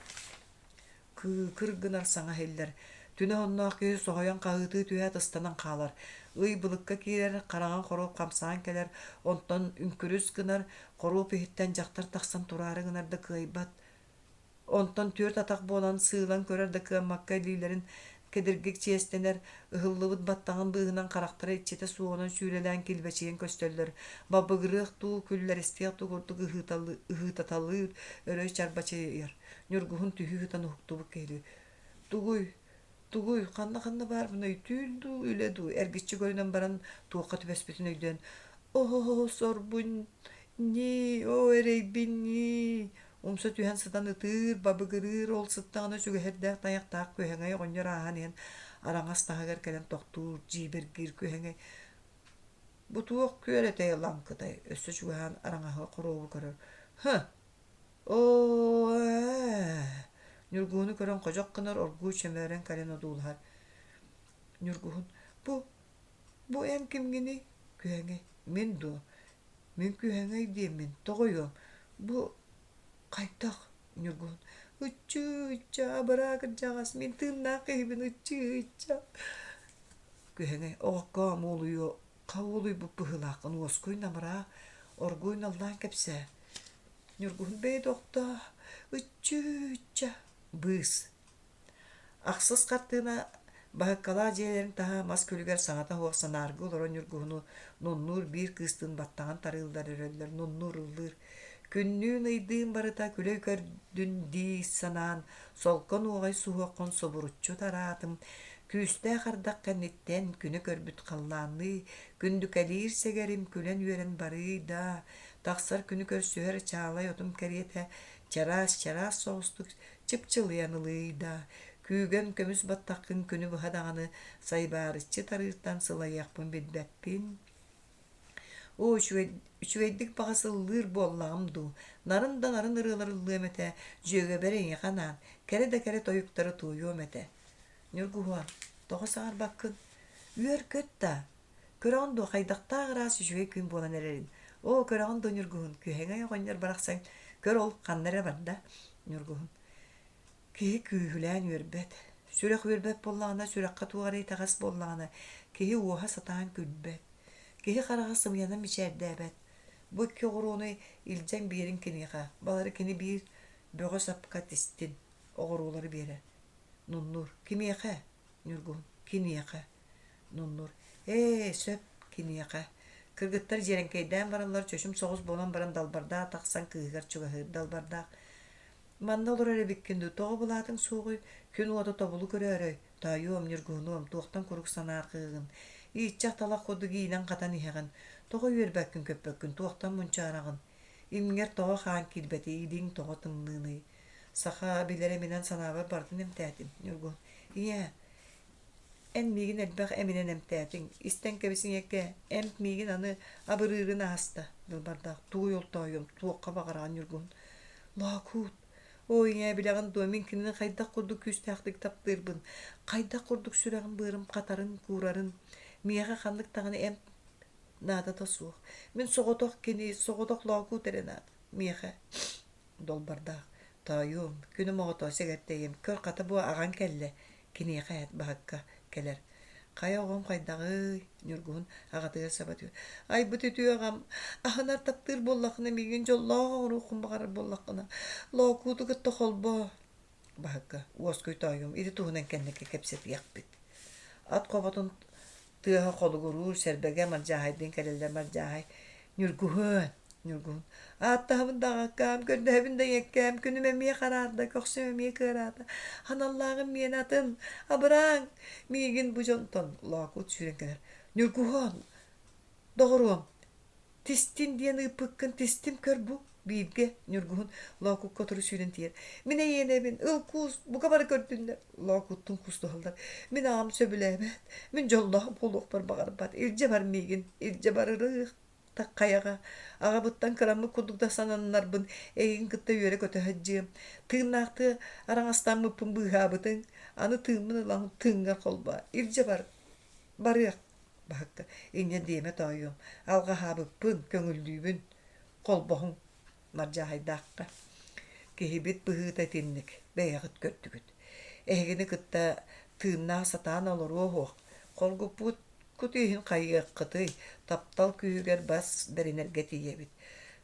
[SPEAKER 1] кыыкыр гынар саҥа иһиллэр. Түнэ оһонноох киһи соһуйан хаһыытыы түһээт ыстанан хаалар. Ый былыкка киирэр, хараҥа хоруоп хамсаан кэлэр, онтон үҥкүрүс гынар, хоруоп иһиттэн дьахтар тахсан тураары гынар да кыайбат, Онтон түөрт атах буолан сыылан көрөр да кыаммакка илиилэрин кэдиргик чиэстэнэр, ыһыллыбыт баттаҕын быыһынан харахтара иччитэ суоҕунан сүүрэлээн килбэчийэн көстөллөр, бабыгырыах дуу, күллэристиэх дуу курдук ыһыытаталыыр, өрө чарбачыйар. Ньургуһун түһүү сытан уһуктубут киһилии: «Тугуй, тугуй, ханна-ханна баарбыный, түүл дуу, үлэ дуу?» эргиччи көрүнэн баран туохха түбэспитин өйдөөн «Оо, сорбун ньии, оо, эрэйбин ньии!» Умса түһэн сытан ытыыр, бабыгырыыр, ол сыттаҕына сүгэһэрдээх тайахтаах күһэҥэй оҕонньор ааһан иһэн араҥас таһыгар кэлэн тохтуур, дьиибэргиир күһэҥэй «Бу туох күөрэтэй лаҥкытай?» өссө чугаһаан араҥаһы хоруобу көрөр «Һы, оо ээ» Ньургуһуну көрөн ходьох гынар, оргууй чөмөөрөн кэлэн одуулаһар. Ньургуһун «Бу, бу эн кимҥиний?» Күһэҥэй «Мин дуо? Мин күһэҥэй диэммин, тоҕойуом, бу хайдах? Ньургуһун ыччыы-ычча, абыраа кырдьаҕас, мин тыыннаах киһибин ыччыы-ычча. Күһэҥэй оҕоккоом уолуйуо уолуйбут быһыылааххын уоскуй намыраа, оргууй наллаан кэпсээ. Ньургуһун бэйэ тохтоо, ыччыы-ычча, быыс. Ахсыс хартыына Баһыккалаах дьиэлэрин таһа мас күлүгэр саҥата суох санааргыы олорон Ньургуһуну нуннуур биир кыыстыын баттаҕын тарыыллар өрөллөр, нуннуур ыллыыр. Күннүүн-ыйдыын барыта күлэ көрдүн дии санаан, солко нуоҕай суһуоххун субуруччу тараатым, күүстээх ардах кэнниттэн күнү көрбүт халлаанныы, күндүкэлиир сэгэрим күлэн-үөрэн барыый даа, тахсар күнү көрсүһэр чаалай отум кэриэтэ чараас-чараас соҕустук чыпчылыйан ылыый даа, күүгэн көмүс баттаххын күнү быһа даҕаны сайбаарыччы тарыыртан сылайыахпын билбэппин. Оо, үчүгэй, үчүгэйдик баҕас ыллыыр буоллаҕым дуу, нарын да нарын ырыалар ыллыам этэ, дьүөгэбэр эйиэхэ анаан, кэрэ да кэрэ тойуктары туойуом этэ. Ньургуһуон, тоҕо саҥарбаккын? Үөр-көт да, Көрөҕүн дуо, хайдахтаах ыраас үчүгэй күн буолан эрэрин? Оо, көрөҕүн дуо, Ньургуһун, күһэҥэй оҕонньор барахсан, көр ол ханна эрэ барда. Ньургуһун Киһи күүһүлээн үөрбэт. Сүрэх үөрбэт буоллаҕына, сүрэххэ туох эрэ итэҕэс буоллаҕына, киһи уоһа сатаан күлбэт. Киһи хараҕа сымыйанан мичээрдээбэт. Бу икки оҕуруону илдьэн биэриҥ киниэхэ, балары кини биир бөҕө сапка тистин, оҕуруолары биэрэр. Нуннуур Кимиэхэ? Ньургуһун Киниэхэ. Нуннуур Ээ, сөп, киниэхэ. Кыргыттар дьиэрэҥкэйдээн бараллар, чочум соҕус буолан баран Далбардаах тахсан кыыһыгар чугаһыыр. Далбардаах Манна олорор эбиккин дуу, тоҕо былаатыҥ суоҕуй, күн уота тобулу көрөөрөй, тоойуом, ньургуһунуом, туохтан куруук санаарҕыыгын, ииччэх талах курдук иинэн-хатан иһэҕин, тоҕо үөрбэккин-көппөккүн, туохтан мунчаараҕын, имҥэр тоҕо хаан киирбэтий, илииҥ тоҕо тымныыный? Саха билэр эминэн санаабар барытын эмтээтим, Ньургуһун. Ийээ, Эн миигин элбэх эминэн эмтээтиҥ, истэн кэбис ийэккээ, эмп миигин аны абырыырын ааста, Далбардаах тугуй ол тоойуом, туохха баҕараҕын Ньургуһун Лоокуут, оо ийээ билэҕин дуо, мин кинини хайдах курдук күүстээхтик таптыырбын, хайдах курдук сүрэҕим-быарым хатарын, куурарын, миэхэ ханнык даҕаны эмп наадата суох. Мин соҕотох кини, соҕотох Лоокуут эрэ наада, миэхэ. Долбардаах, тоойуом, күнүм оҕото сэгэртэйим, көр хата бу аҕаҥ кэллэ, киниэхэ эт баһыкка кэлэр. Хайа оҕом хайдаҕый? Ньургуһун аҕатыгар саба түһэр. Айбыт үтүө аҕам, аһынар таптыыр буоллаххына миигин дьоллоох оҥоруоххун баҕарар буоллаххына, Лоокууту кытта холбоо. Баһыкка, уоскуй тоойуом, ити туһунан кэнники кэпсэтиэхпит. Ат хоботун тыаһа холугуруур, сэрбэгэ Мардьааһайдыын кэлэллэр Мардьааһай «Ньургуһун, Ньургуһун, ааттаһабын да аҕаккаам, көрдөһөбүн да ийэккээм, күнүм эмиэ хараарда, көхсүм эмиэ кыараата, аналлааҕым миэнэ атын, абырааҥ, миигин бу дьонтон» Лоокуут сүүрэн кэлэр «Ньургуһун, доҕоруом, Тистин диэн ыыппыккын тистим көр бу, бииргэ Ньургуһун Лоокукка утары сүүрэн тиийэр. Мин эйиэнэбин, ыл куус, бука бары көрдүннэр. Лоокуттун куустуһаллар. Мин аҕам сөбүлээбэт, мин дьоллоох буолуохпар баҕарбат. Илдьэ бар миигин, илдьэ барырыах хайаҕа. Аҕабыттан кыраммыт курдук да сананнарбын, эйигин кытта үөрэ-көтө сылдьыам. Тыыннаахтыы араҥастаммыппын быыһаабытыҥ, аны тыыммын ылан тыыҥҥар холбоо. Илдьэ бар, барыах. Баһыкка инньэ диэмэ тоойуом, алҕаһаабыппын, көҥүллүүбүн, холбоһуҥ Мардьааһайдаахха. Киһибит быһыыта итинник, бэйэҕит көрдүгүт. Эһигини кытта тыыннаах сатаан олоруо суох, хоргуппуккут иһин хайыаххытый, таптал күүһүгэр бас бэринэргэ тиийэбит.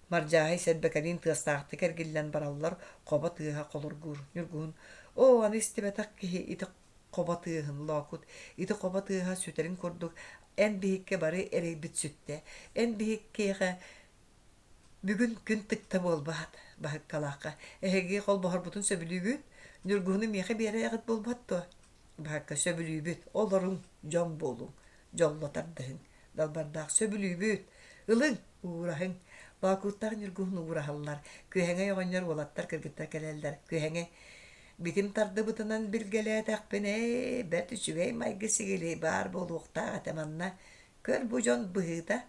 [SPEAKER 1] Мардьааһай сэрбэкэлиин тыастаахтык эргиллэн бараллар, хобо тыаһа холургуур. Ньургуһун, оо, аны истибэтэх киһи ити хобо тыаһын Лоокут ити хобо тыаһа сүтэрин курдук эн биһикки бары эрэйбит сүттэ эн биһиккиэхэ бүгүн күн тыкта буолбаат Баһыккалаахха эһиги холбоһорбутун сөбүлүүгүт Ньургуһуну миэхэ биэрэҕит буолбат дуо Баһыкка сөбүлүүбүт олоруҥ дьон буолуҥ дьолло тардыһыҥ Далбардаах сөбүлүүбүт ылыҥ уураһыҥ Лоокууттаах Ньургуһун уураһаллар Күһэҥэй оҕонньор уолаттар кыргыттар кэлэллэр Күһэҥэй Битим тардыбытынан билгэлээтэхпинэ, бэрт үчүгэй майгы-сигили баар буолуохтаах этэ манна. Көр бу дьон быһыыта,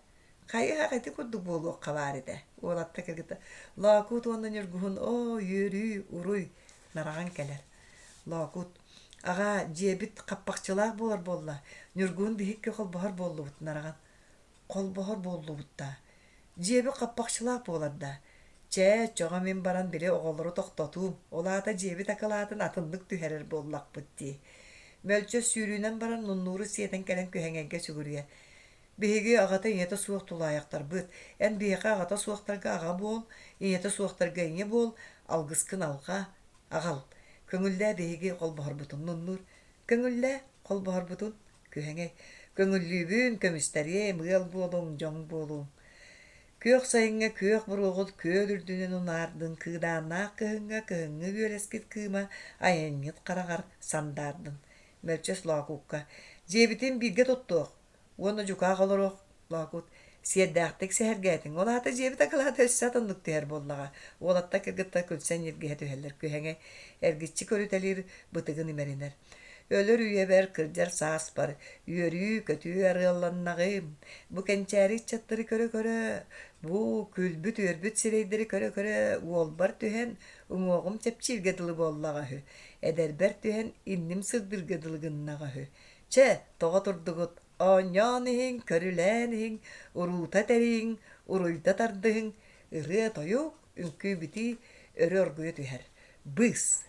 [SPEAKER 1] хайыһах ити курдук буолуохха баар этэ. Уолатта кыргыта Лоокуут уонна Ньургуһун оо, үөрүү, уруй, нараҕан кэлэр. Лоокуут аҕаа, дьиэбит хаппахчылаах буолар буолла, Ньургуһун биһикки холбоһор буоллубут нараҕан. Холбоһор буоллубут даа. Дьиэбит хаппахчылаах буолар даа. Чэ, оччоҕо мин баран били оҕолору тохтотуум, ол аата дьиэбит акылаатын атыннык түһэрэр буоллахпыт дии. Мөлчөс сүүрүүнэн баран муннууру сиэтэн кэлэн күһэҥэйгэ сүгүрүйэр. Биһиги аҕата ийэтэ суох тулаайахтарбыт. Эн биһиэхэ аҕата суохтарга аҕа буол, ийэтэ суохтарга ийэ буол, алгыскын алҕаа, аҕал. Көҥүллээ биһиги холбоһорбутун муннуур. Көҥүллээ холбоһорбутун күһэҥэй. Көҥүллүүбүн, көмүстэриэм, ыал буолуҥ, дьоҥ буолуҥ. Күөх сайыҥҥа күөх буруоҕут күөл үрдүнэн унаардын, кыыдааннаах кыһыҥҥа кыһыҥҥы үөлэскит кыыма айанньыт хараҕар сандаардын. Мөлчөс Лоокуукка «Дьиэбитин бииргэ туттуох уонна дьукаах олоруох Лоокуут сиэрдээхтик сэһэргээтиҥ, ол аата дьиэбит акылаата өссө атыннык түһэр буоллаҕа. Уолаттар кыргыттар күлсэн ньиргиһэ түһэллэр, күһэҥэ эргиччи көрүтэлиир, бытыгын имэринэр. Өлөр үйэбэр, кырдьар сааспар үөрүү-көтүү арыалланнаҕым. Бу кэнчээри ыччаттары көрө-көрө, бу күлбүт-үөрбүт сирэйдэри көрө-көрө уолбар түһэн, уҥуоҕум чэпчииргэ дылы буоллаҕа үһү. Эдэрбэр түһэн, инним сырдыырга дылы гыннаҕа үһү. Чэ, тоҕо турдугут, оонньоон иһиҥ, көрүлээн иһиҥ, уруута тэрийиҥ, уруйда тардыһыҥ, ырыа-тойук, үҥкүү-битии өрө оргуйа түһэр. Быыс!